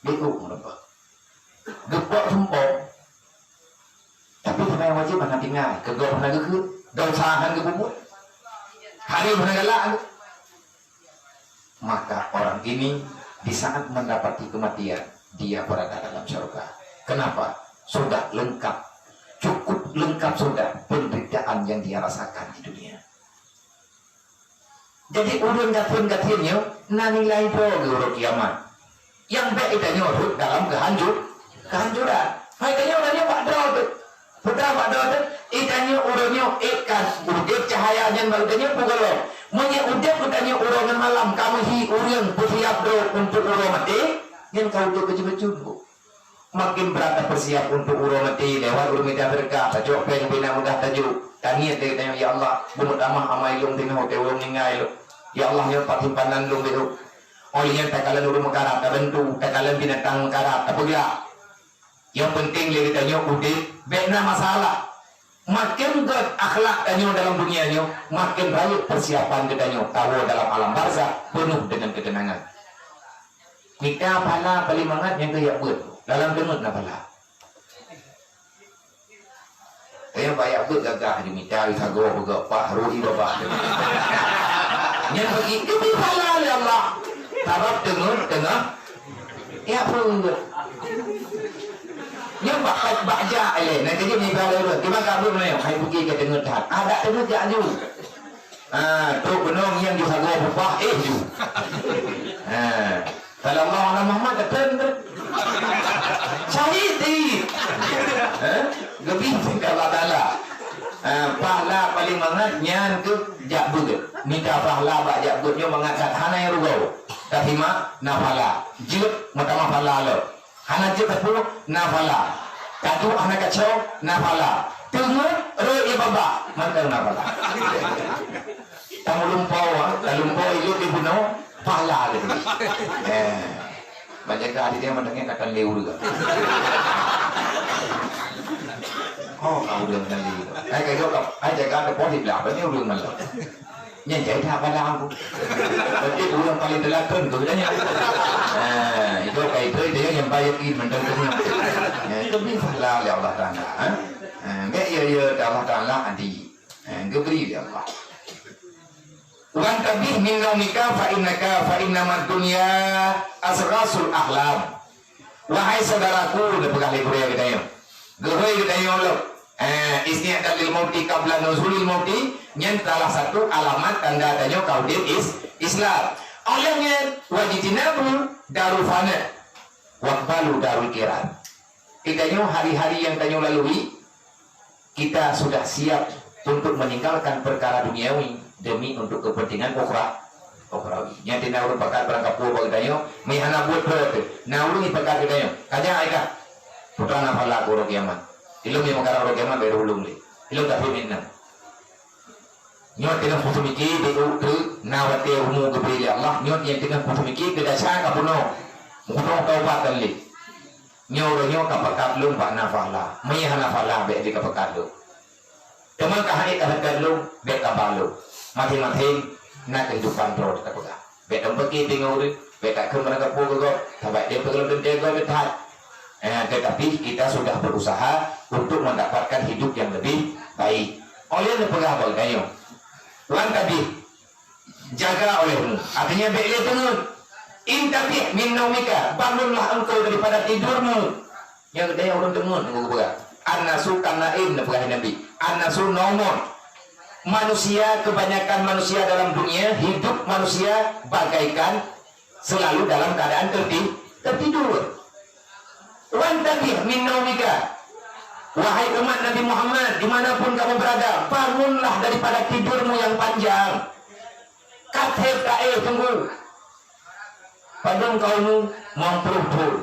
Beuh, meureumpok. Geupok sumpok. Tapi seumayang wajéb hana tinggai, keu gob hana geukheun, desya han geupeubuet. Hareuem hana galak. Maka orang ini di saat mendapati kematian, dia berada dalam surga. Kenapa? Sudah lengkap, cukup Lengkap sudah penderitaan yang dia rasakan di dunia. Jadi, ureuëng gasien-gasien nyoe na nilai droe geuh uroe kiamat. Nyang bék geutanyoe rhot dalam keuhancur-, kehancuran. Hai tanyoe, tanyoe bak droe teuh. Peugah bak droe teuh, geutanyoe uroe nyoe ék ka udeb cahya nyan bak geutanyoe peue gohlom. Meunyoe udeb geutanyoe uroe ngon malam ka meuhi ureuëng peusiab droe untuk uroe maté, nyan ka udeb keuceumeucun, Bu. Makin brat tapeusiab untuk uroe maté, lewat ureuëng mita seudeukah, tacok péng pih na mudah tajok. Taniet lé geutanyoe, "Ya Allah, beumeutamah amai lôn singoh watée ulôn meuninggai lôn. Ya Allah, nyoe pat simpanan lôn bék." Óh lheueh nyan takalon ureuëng meukarat, tabantu, takalon binatang meukarat, tapeugah. Nyang penting lé geutanyoe udeb bék na masalah. Makin gét akhlak tanyoe dalam dunia nyoe, makin rayeuk persiapan geutanyoe tawoe dalam alam barzakh peunoh deungon keuteunangan. Mita pahala paléng mangat nyang keu jak beuet, dalam teungeut na pahala. Tanyoe bak jak beuet gagah jimita, jisagoe peugah, "Pak, rôh ié babah." Nyan bagi geubri pahala lé Allah. Sabab teungeut teungoh ya beuet. Nyoe bak, bak jak ilée, na keujeuet nibak lé ureuëng. Kiban ka beuet meunyoe, hai peugi ka teungeut that. Ah, dak teungeut jak ju. Ah, trok gunong nyang jisagoe bubah, éh ju. Ah, kalau Allah Muhammad, teun, teun. Syahid, syahid. Eh? Geubri Allah Taala. Ah, pahala paléng mangat nyan keuh jak beuet. Mita pahala bak jak beuet nyoe mangat that hana nyang rugoe. Tasimak na pahala. Jeuet meutamah pahala lom. Hana jeuet sapeue, na pahala. Taduek hana kaco, na pahala. Teungeut rôh ié babah, mantong na pahala. Tamulumpoe, ah, talumpoe ilée di bunoe, pahala lé. Eh. Ban jaga até dia mandangnya katan lé ureuëng. Oh, ka ureuëng katan lé. Ai ka jok, ai jaga ada poh di belah, banyak ureuëng malam. Nyan jai that pahala aku. Berarti ureuëng paléng teulaton tu dah nyan. Ha, itu kai tu dia yang bayar in mantong tu. Ha, itu beri pahala oleh Allah Taala, ha. Ha, enggak ya, ya Allah Taala adi. Ha, geubri oleh Allah. "Wantabih min naumika fa innaka, fa innamad dunya asghasul ahlam." Wahai saudaraku, neupeugah lé gurée geutanyoe. Gurée geutanyoe lom. Eh, isti'dad lil mauti qabla nuzulil mauti, nyan salah satu alamat tanda tanyoe ka udeb is-, Islam. Oleh nyan, wajtinabu darul fana, waqbalu darul qirar. Geutanyoe hari-hari nyang tanyoe lalui, kita sudah siap untuk meninggalkan perkara duniawi demi untuk kepentingan ukhra-, ukhrawi. Nyan di na ureuëng pakat barang kapeue bak geutanyoe, meuhana buet peue teuh. Na ureuëng ipakat geutanyoe, "Ka jak ai kah? Putra na pahala keu uroe kiamat. Ilôn nyang meukarat uroe kiamat bèk ulôn lé. Ilôn tapi miet na." Nyoe teungoh peuseumiki di ukeue na watée umu geubri lé Allah, nyoe nyang teungoh peuseumiki keu desya ka bunoe. Meukutoh taubat dan lé. Nyoe uroe nyoe ka pakat lôn bak na pahala. Meunyoe hana pahala, bèk di ka pakat lôn. Teuma ka hana ka pakat lôn, bèk ka ba lôn. Maséng-maséng na keuhidupan droe teuka peugah. Bèk tampeuki teungoh ureuëng, bèk takheun barang kapeue keu gob, sabab dia peugah lom teuntèe gob that. Eh, tetapi kita sudah berusaha untuk mendapatkan hidup yang lebih baik. Oleh neupeugah bak geutanyoe, "Wantabih, jaga olehmu." Artinya, bèk lé teungeut. "Intabih min naumika, bangunlah engkau daripada tidurmu." Nyang geutanyoe ureuëng teungeut, nunggu geupeugah. "An-nasu kan-naim," neupeugah Nabi. "An-nasu naumon." Manusia, kebanyakan manusia dalam dunia, hidup manusia bagaikan selalu dalam keadaan terti-, tertidur. "Wantabih min naumika." Wahai umat Nabi Muhammad, dimanapun kamu berada, bangunlah daripada tidurmu yang panjang. Ka thèb taéh teungku. Padum ka umu, limong ploh thon.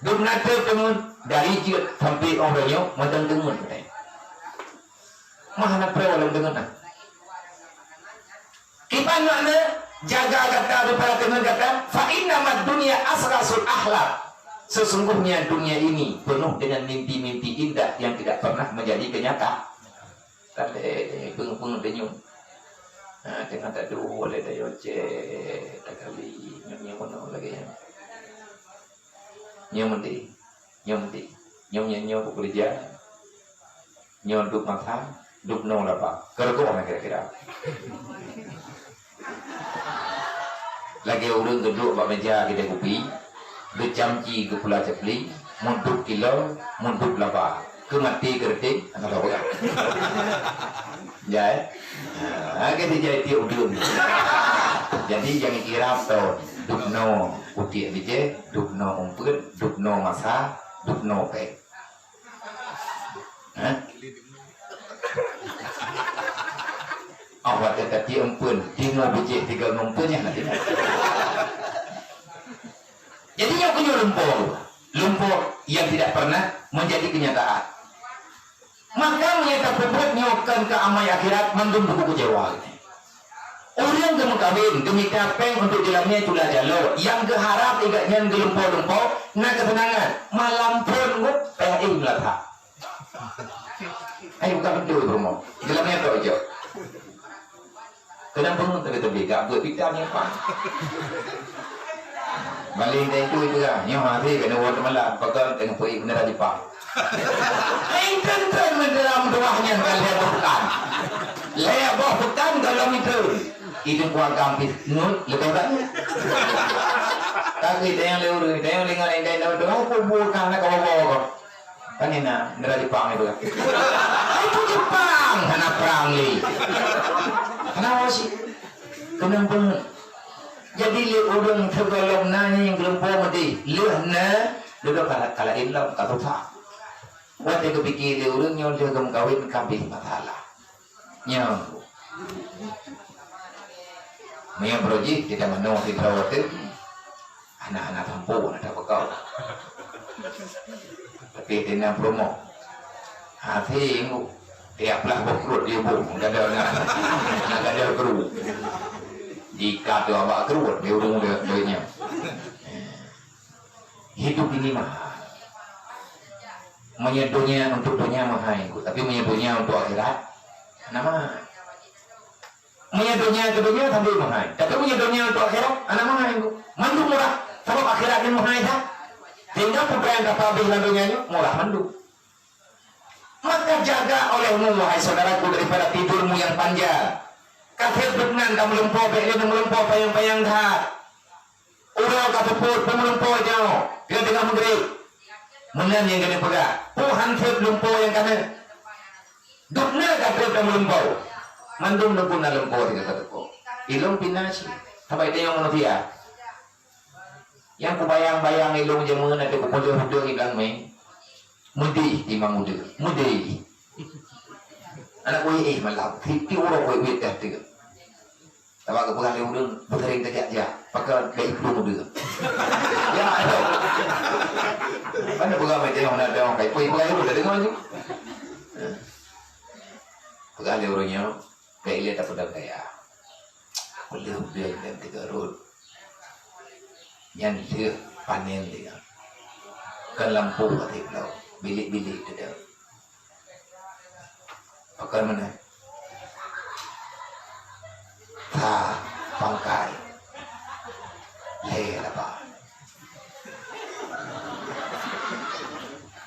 Dum na thèb teungeut, dari jeuet sampai óh lheueh nyoe, mantong teungeut. Mah na pré lam teungeut na. Kiban makna jaga gata daripada teungeut gata, fa innamad dunya asghasul ahlam. Sesungguhnya dunia ini penuh dengan mimpi-mimpi indah yang tidak pernah menjadi kenyataan. Tadé peungeut-peungeut deunyoe. Ha, teungoh taduek lé dayoe cek, takali, nyoe-nyoe meunoe lagèe nyan. Nyoe meundi, nyoe meundi. Nyoe, nyoe, nyoe kukeureuja. Nyoe duek masa, duek noe laba. Keureugoh na kira-kira. Lagèe ureueng geuduek bak meuja kidai kupi, geucamci geupula capli, meuduek kilon, meuduek laba. Keu maté keureuteng, hana tahu kan? Jai. Ha, kan dijai tiep udeueng. Jadi, nyang ikirab tho, dubnoe utiek bijéh, dubnoe umpeuet, dubnoe masa, dubnoe péng. Ha? Oh, watèe tatiek umpeuet, timoh bijéh tiga ngon umpeuet nyan hana tinggai. Jadi, nyoe keuh nyoe lumpoe. Lumpoe yang tidak pernah menjadi kenyataan. Maka meunyoe tapeubuet nyoe kon keu amai akhirat, mandum buku keucewa. Ureueng geumeukawen, geumita péng untuk jeulamnya cula jaloe, nyang geuharab igat nyan geulumpoe-lumpoe, na keuseunangan. Malam phon ngut, péng éh meulathak. Ayo buka pintu ke rumah. Jeulamnya tok jok. Keunong peungeut teubi-teubi, gak buet pita nyimpan. Maling dan itu, itu lah. Nyoh hari kena buat malam, pegang tengah pergi bendera Jepang. Lain tren-tren bendera meutuah nyan kan lhèe boh pekan. Lhèe boh pekan dalam itu. Itu kuah gampis nut, lebih banyak. Tapi tayang lewat, tayang dengar yang lain, apa bukan nak kau bawa kau? Kan ina, bendera Jepang itu kan. Itu Jepang, hana perang lé. Kenapa sih? Kenapa? Jadi lé ureueng sigohlom na nyang geulumpoe meudeh, lheueh na, dudoe kala-, kala ilom, ka susah. Watèe geupike lé ureueng nyoe lheueh geumeukawen ka habéh masalah. Nyoe. Meunyoe beurojih kita manoe sidroe teuk, hana-hana sampoe na tapeukau. Tapi tina peurumoh. Hase ingguk. Tiap lah boh keurot di ubung, gada na, na gada keurot. Jika tu abak keurot di ubung dia, dia nya. Hidup ini mahal. Meunyoe donya untuk donya mahal, tapi meunyoe donya untuk akhirat, hana mahal. Meunyoe donya keu donya sampai mahal, tapi meunyoe donya untuk akhirat, hana mahal. Mandum murah, sabab akhirat nyan mahal that. Sehingga peue nyang ka habéh lam donya nyoe murah mandum. Maka jaga olehmu, wahai saudaraku, daripada tidurmu yang panjang. Ka sép buet nan ka meulumpoe, bèk lé meulumpoe panyang-panyang that. Uroe ka peuphôn, peumeulumpoe nyoe, teungoh-teungoh Maghrib. Meunan nyang keuneuk peugah, peue han treb lumpoe nyang ka na. Dubna ka treb dan meulumpoe. Mandum neupuna lumpoe tinggai ka teuko. Ilong pih na cit. Saban tanyoe manusia. Nyang kubayang-bayang ilong jameun ateueh kupeuleueh udeueng i blang mé. Meudeh timang udeueng. Meudeh. Aneuk kueh éh malam. Siti uroe kueh buet dah teuh. Sabab geupeugah lé ureueng, beuseuring tajak-jak, pakon bèk iplueng udeueng. Ya, ayo. Mana peugah macam mana dah, kai pui peugah ureueng dah deungoe ju. Peugah lé ureueng nyoe, bèk ilèe tapeudong kaya. Peuleueh udeueng dan teuga rot. Nyan lheueh panen deungoe. Kon lampôh até bloe, bilék-bilék teudeung. Pakon meunan? Sa pangkai. Lhèe laba.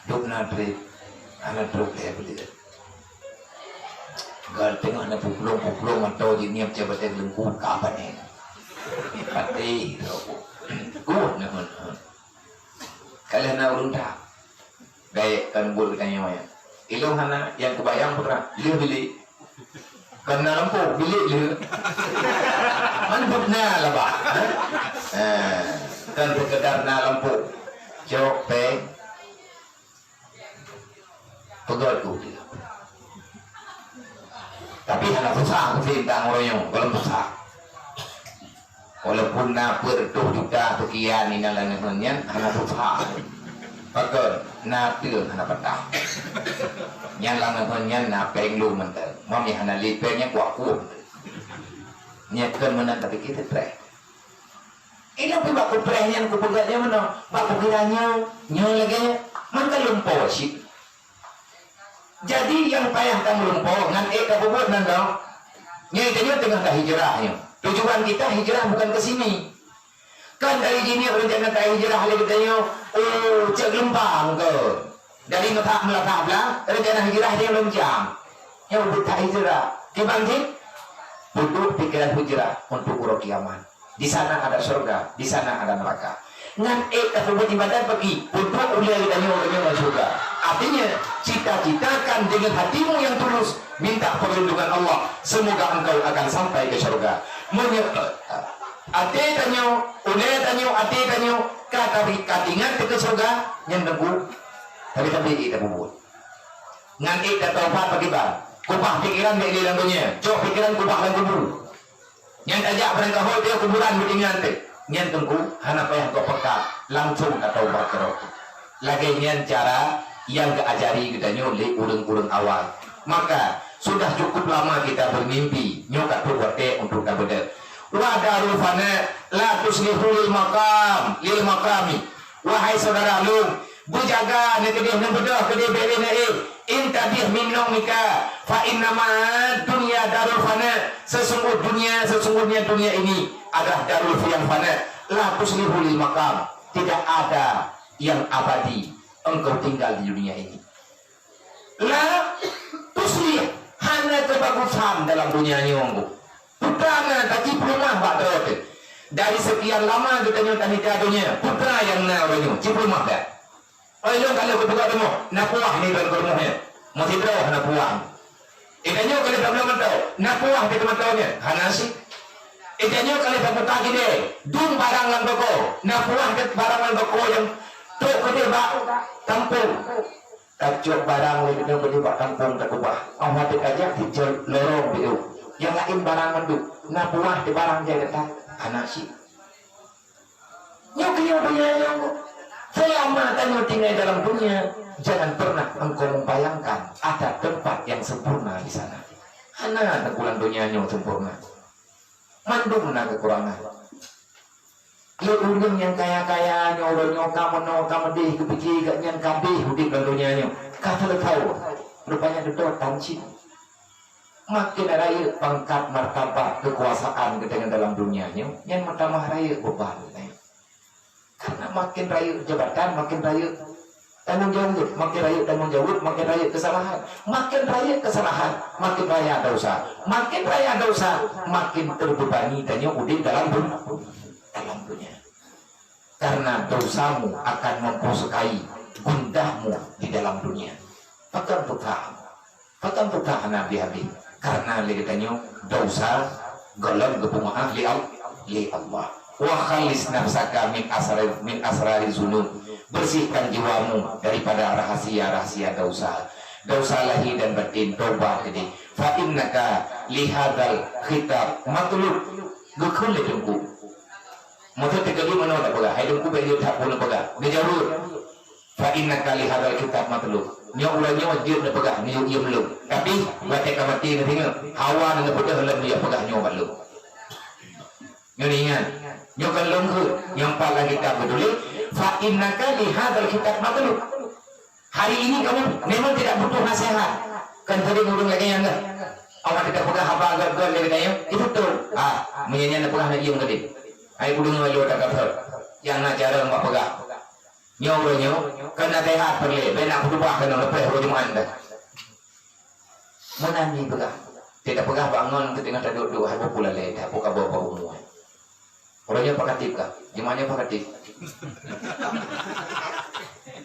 Dubna treb, hana trok lhèe buleuen. Gal teungoh na pupulong-pupulong mantong jih ngieng cit batèe leungku ka panen. Patéh droe. Kuh na hon-hon. Ka lheueh na ureueng that. Bèk kon buet geutanyoe nyan. Ilong hana, nyang kubayang putra, lheueh bilék. Kon na lampôh, bilék lheueh. Man buet na laba. Ha? Ha. Kon seukeudar na lampôh. Cok, péng. Peugöt keu udeueng. Tapi hana susah meusidang uroe nyoe, gohlom susah. Walaupun na peuet reutôh juta seukian inan lam nanggroe nyan, hana susah. Pakon, na teuh hana patah. Nyan lam nanggroe nyan na péng lom mantong. Meunyo hana lé péng nyan kuat-kuat. Nyan kon meunan tapi kita treh. Ilong pih bak kupreh nyan kupeugöt nyan meunoe, bak kukira nyoe, nyoe lagèe nyoe, maka lumpoe cit. Jadi nyang payah tameulumpoe ngon ék tapeubuet nan dong. Nyoe tanyoe teungoh tahijrah nyoe. Tujuan kita hijrah bukan ke sini. Kan dari jinoe rencana tahijrah lé geutanyoe, oh, cok geulumpang ke. Dari Mekah meulatak blang, rencana hijrah dia loncang. Nyang beuthat hijrah. Kiban jih? Peuduek pikiran hijrah untuk uroe kiamat. Di sana ada surga, di sana ada neraka. Ngan ék tapeubuet ibadat bagi, peuduek ulèe geutanyoe, geutanyoe ngon surga. Artinya, cita-citakan dengan hatimu yang tulus, minta perlindungan Allah, semoga engkau akan sampai ke syurga. Meunyoe, eh, até tanyoe, ulée tanyoe, até tanyoe, ka tabi-, ka ingat ke syurga, nyan teungku, tapi-tapi ék tapubuet. Ngan ék tataubat pakriban. Kubah pikiran bék lé lam donya, cok pikiran kubah lam kubu. Nyan tajak barangkaho teuh kuburan beutingan teuh. Nyan teungku hana payah gop peugah, langsung tataubat keudroe. Lagée nyan cara nyang geuajari geutanyoe lé ureuëng-ureuëng awai. Maka, sudah cukup lama kita bermimpi, nyoe ka trok watée untuk tabeudôh. Wa darul fana la tuslihu lil maqam, lil maqami. Wahai syedara lôn, beujaga neukeudeh, neubeudôh keudeh bék lé neuéh. Intabih min naumika, fa innama dunya darul fana. Sesungguh dunia, sesungguhnya dunia ini adalah darul yang fana. La tuslihu lil maqam. Tidak ada yang abadi engkau tinggal di dunia ini. La tuslih, hana kebagusan dalam dunia nyoe. Putra na taci peulumah bak droe teuh. Dari sekian lama geutanyoe tamita donya, putra nyang na uroe nyoe, ci peulumah dak? Oi lôn ka lheueh kupeugah teuma, na puah ni ban keureumoh nyan. Meusidroe na puah. Geutanyoe ka lheueh tamita mantong, na puah di teumantong nyan, hana sih. Geutanyoe ka lheueh taputa kidée, dum barang lam toko, na puah di barang lam toko nyang trok keudeh bak tampong. Tacok barang lé geutanyoe bak tampong takubah. Óh watée tajak teucok lorong beu. Nyang laén barang mandum. Na puah di barang jai gata? Hana sih. Nyoe keuh nyoe donya nyoe. Selama tanyoe tinggai dalam dunia, jangan pernah engkau membayangkan ada tempat yang sempurna di sana. Hana teugulang donya nyoe sempurna. Mandum na keukurangan. Lé ureuëng nyang kaya-kaya nyoe, uroe nyoe ka meunoe ka meudeh, geupike gobnyan ka abéh udeb lam donya nyoe, ka seuleusoe. Rupanya dudoe tan cit. Makin rayeuk pangkat, martabat, keukuasaan geutanyoe dalam dunia nyoe, nyan meutamah rayeuk beuban geutanyoe. Karena makin rayeuk jabatan, makin rayeuk tanggong jaweueb, makin rayeuk tanggong jaweueb, makin rayeuk keusalahan. Makin rayeuk keusalahan, makin raya dosa. Makin raya dosa, makin teubebani tanyoe udeb dalam dun-, dalam dunia. Karena dosamu akan mempersukai gundahmu di dalam dunia. Pakon peugah? Pakon peugah hana habéh-habéh? Karena lé geutanyoe dosa gohlom geupeumaáf lé Al-, lé Allah. Wa khallis nafsaka min asrari, min asrari zunub. Bersihkan jiwamu daripada rahasia-rahasia dosa. Dosa lahir dan batin, taubat keudeh. Fa innaka lihadzal khitab matlub. Geukheun lé teungku. Meuteuk teukeudi meunoe tapeugah, hai teungku bék jeuet that bunoe peugah. Geujaweueb. Fa innaka lihadzal khitab matlub. Nyoe uroe nyoe jeuet neupeugah, neuyue iem lôn. Tapi watée ka maté neudeungoe, hawa neubeudôh lom neuyue peugah nyoe bak lôn. Nyoe ingat, nyoe kon lôn kheun, nyang pat lam kitab geutuléh, fa innaka lihadzal khitab matlub. Hari ini kamu memang tidak butuh nasihat. Kan sering ureuëng lagée nyan kan? Awak tidak peugah haba gét-gét lé geutanyoe, itu betul. Ah, meunyoe nyan neupeugah na iem keudeh. Hai kudeungoe lôn that-that. Nyang na cara bak peugah. Nyoe uroe nyoe, keu naseuhat peureulée, bék na khutubah keunoe leupah uroe Jumat dah. Meunan jipeugah. Teuka peugah bangon keuteungoh taduek-duek hai buku lalée, hai buka bau-bau umue. Uroe nyoe Pak Katib kah? Jumat nyoe Pak Katib.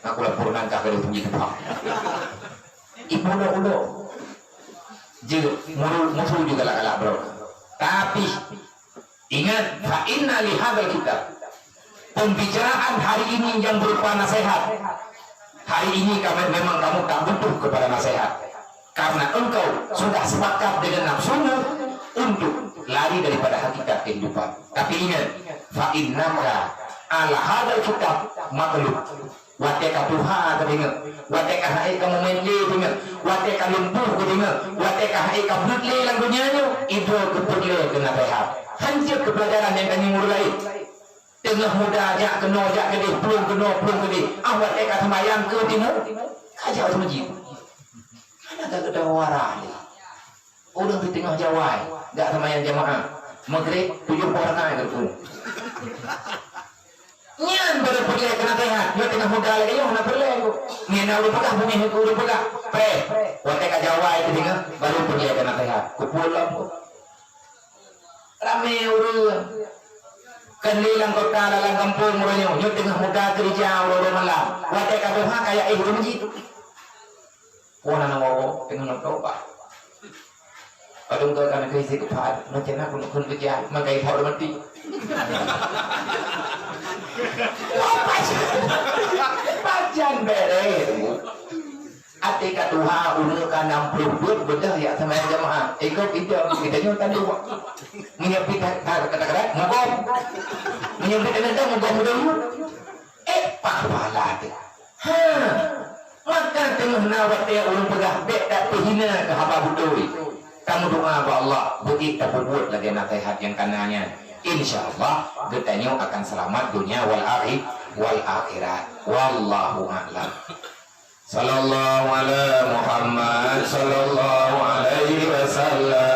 Aku lapor nangkah keu dia sendiri, Pak. Ibu ulo-ulo. Je, muru, musu juga galak-galak, bro. Tapi, ingat, fa inna li hadzal kitab. Pembicaraan hari ini yang berupa nasihat. Hari ini kamu, memang kamu tak butuh kepada nasihat. Karena engkau sudah sepakat dengan nafsumu untuk lari daripada hakikat kehidupan. Tapi ingat, fa innaka ala hadzal kitab matlub. Watée ka tuha ka deungoe, watée ka hai ka mumet lé deungoe, watée ka lumpuh ka deungoe, watée ka hai ka breuet lé lam donya nyoe, idroe keu peureulée keu naseuhat. Hanjeuet keu peulajaran nyang ka nyuruh laén. Teungoh muda jak keunoe jak keudeh, plueng keunoe plueng keudeh. Ah, watée ka seumayang keu timu, ka jak u meuseujid. Hana ka geutanyoe wara lé. Ureuëng siteungoh jawai, jak seumayang jamaah. Maghrib, tujoh poh rakaat geureuku. Nyan baru peureulée keu naseuhat. Nyoe teungoh muda lagée nyoe hana peureulée kok. Nyan na ureuëng peugah, bungéh keu ureuëng peugah. Preh, watée ka jawai teudeungoe, baru peureulée keu naseuhat. Kupeue lom kok. Ramé ureuëng. Kan lé lam kota, lam gampông uroe nyoe, nyoe teungoh muda keurija uroe-uroe malam. Watée ka tuha ka jak éh ureuëng meuseujid. Wana na wowo teungoh nonton bah. Padum ka kana keu isi keupat, macam na keuneuk keuneuk keujah, maka ipok mati. Pajan, pajan bere. Até ka tuha, umur ka enam puluh buet, beudôh jak seumayang jamaah. Ikot idong, kita nyoe tadi. Meunyoe pih that, that, kata-kata, mugom. Meunyoe pih that, mugom dulu. Eh, pahala teuh. Ha. Maka teungoh na watée ureuëng peugah bék tapeuhina keu haba beutôi. Tameudoá bak Allah, beuék tapeubuet lagée naseuhat nyang kana nyan. Insya Allah, geutanyoe akan seulamat dunia wal akhi-, wal akhirat. Wallahu a'lam. Sallallahu ala Muhammad, sallallahu alaihi wasallam.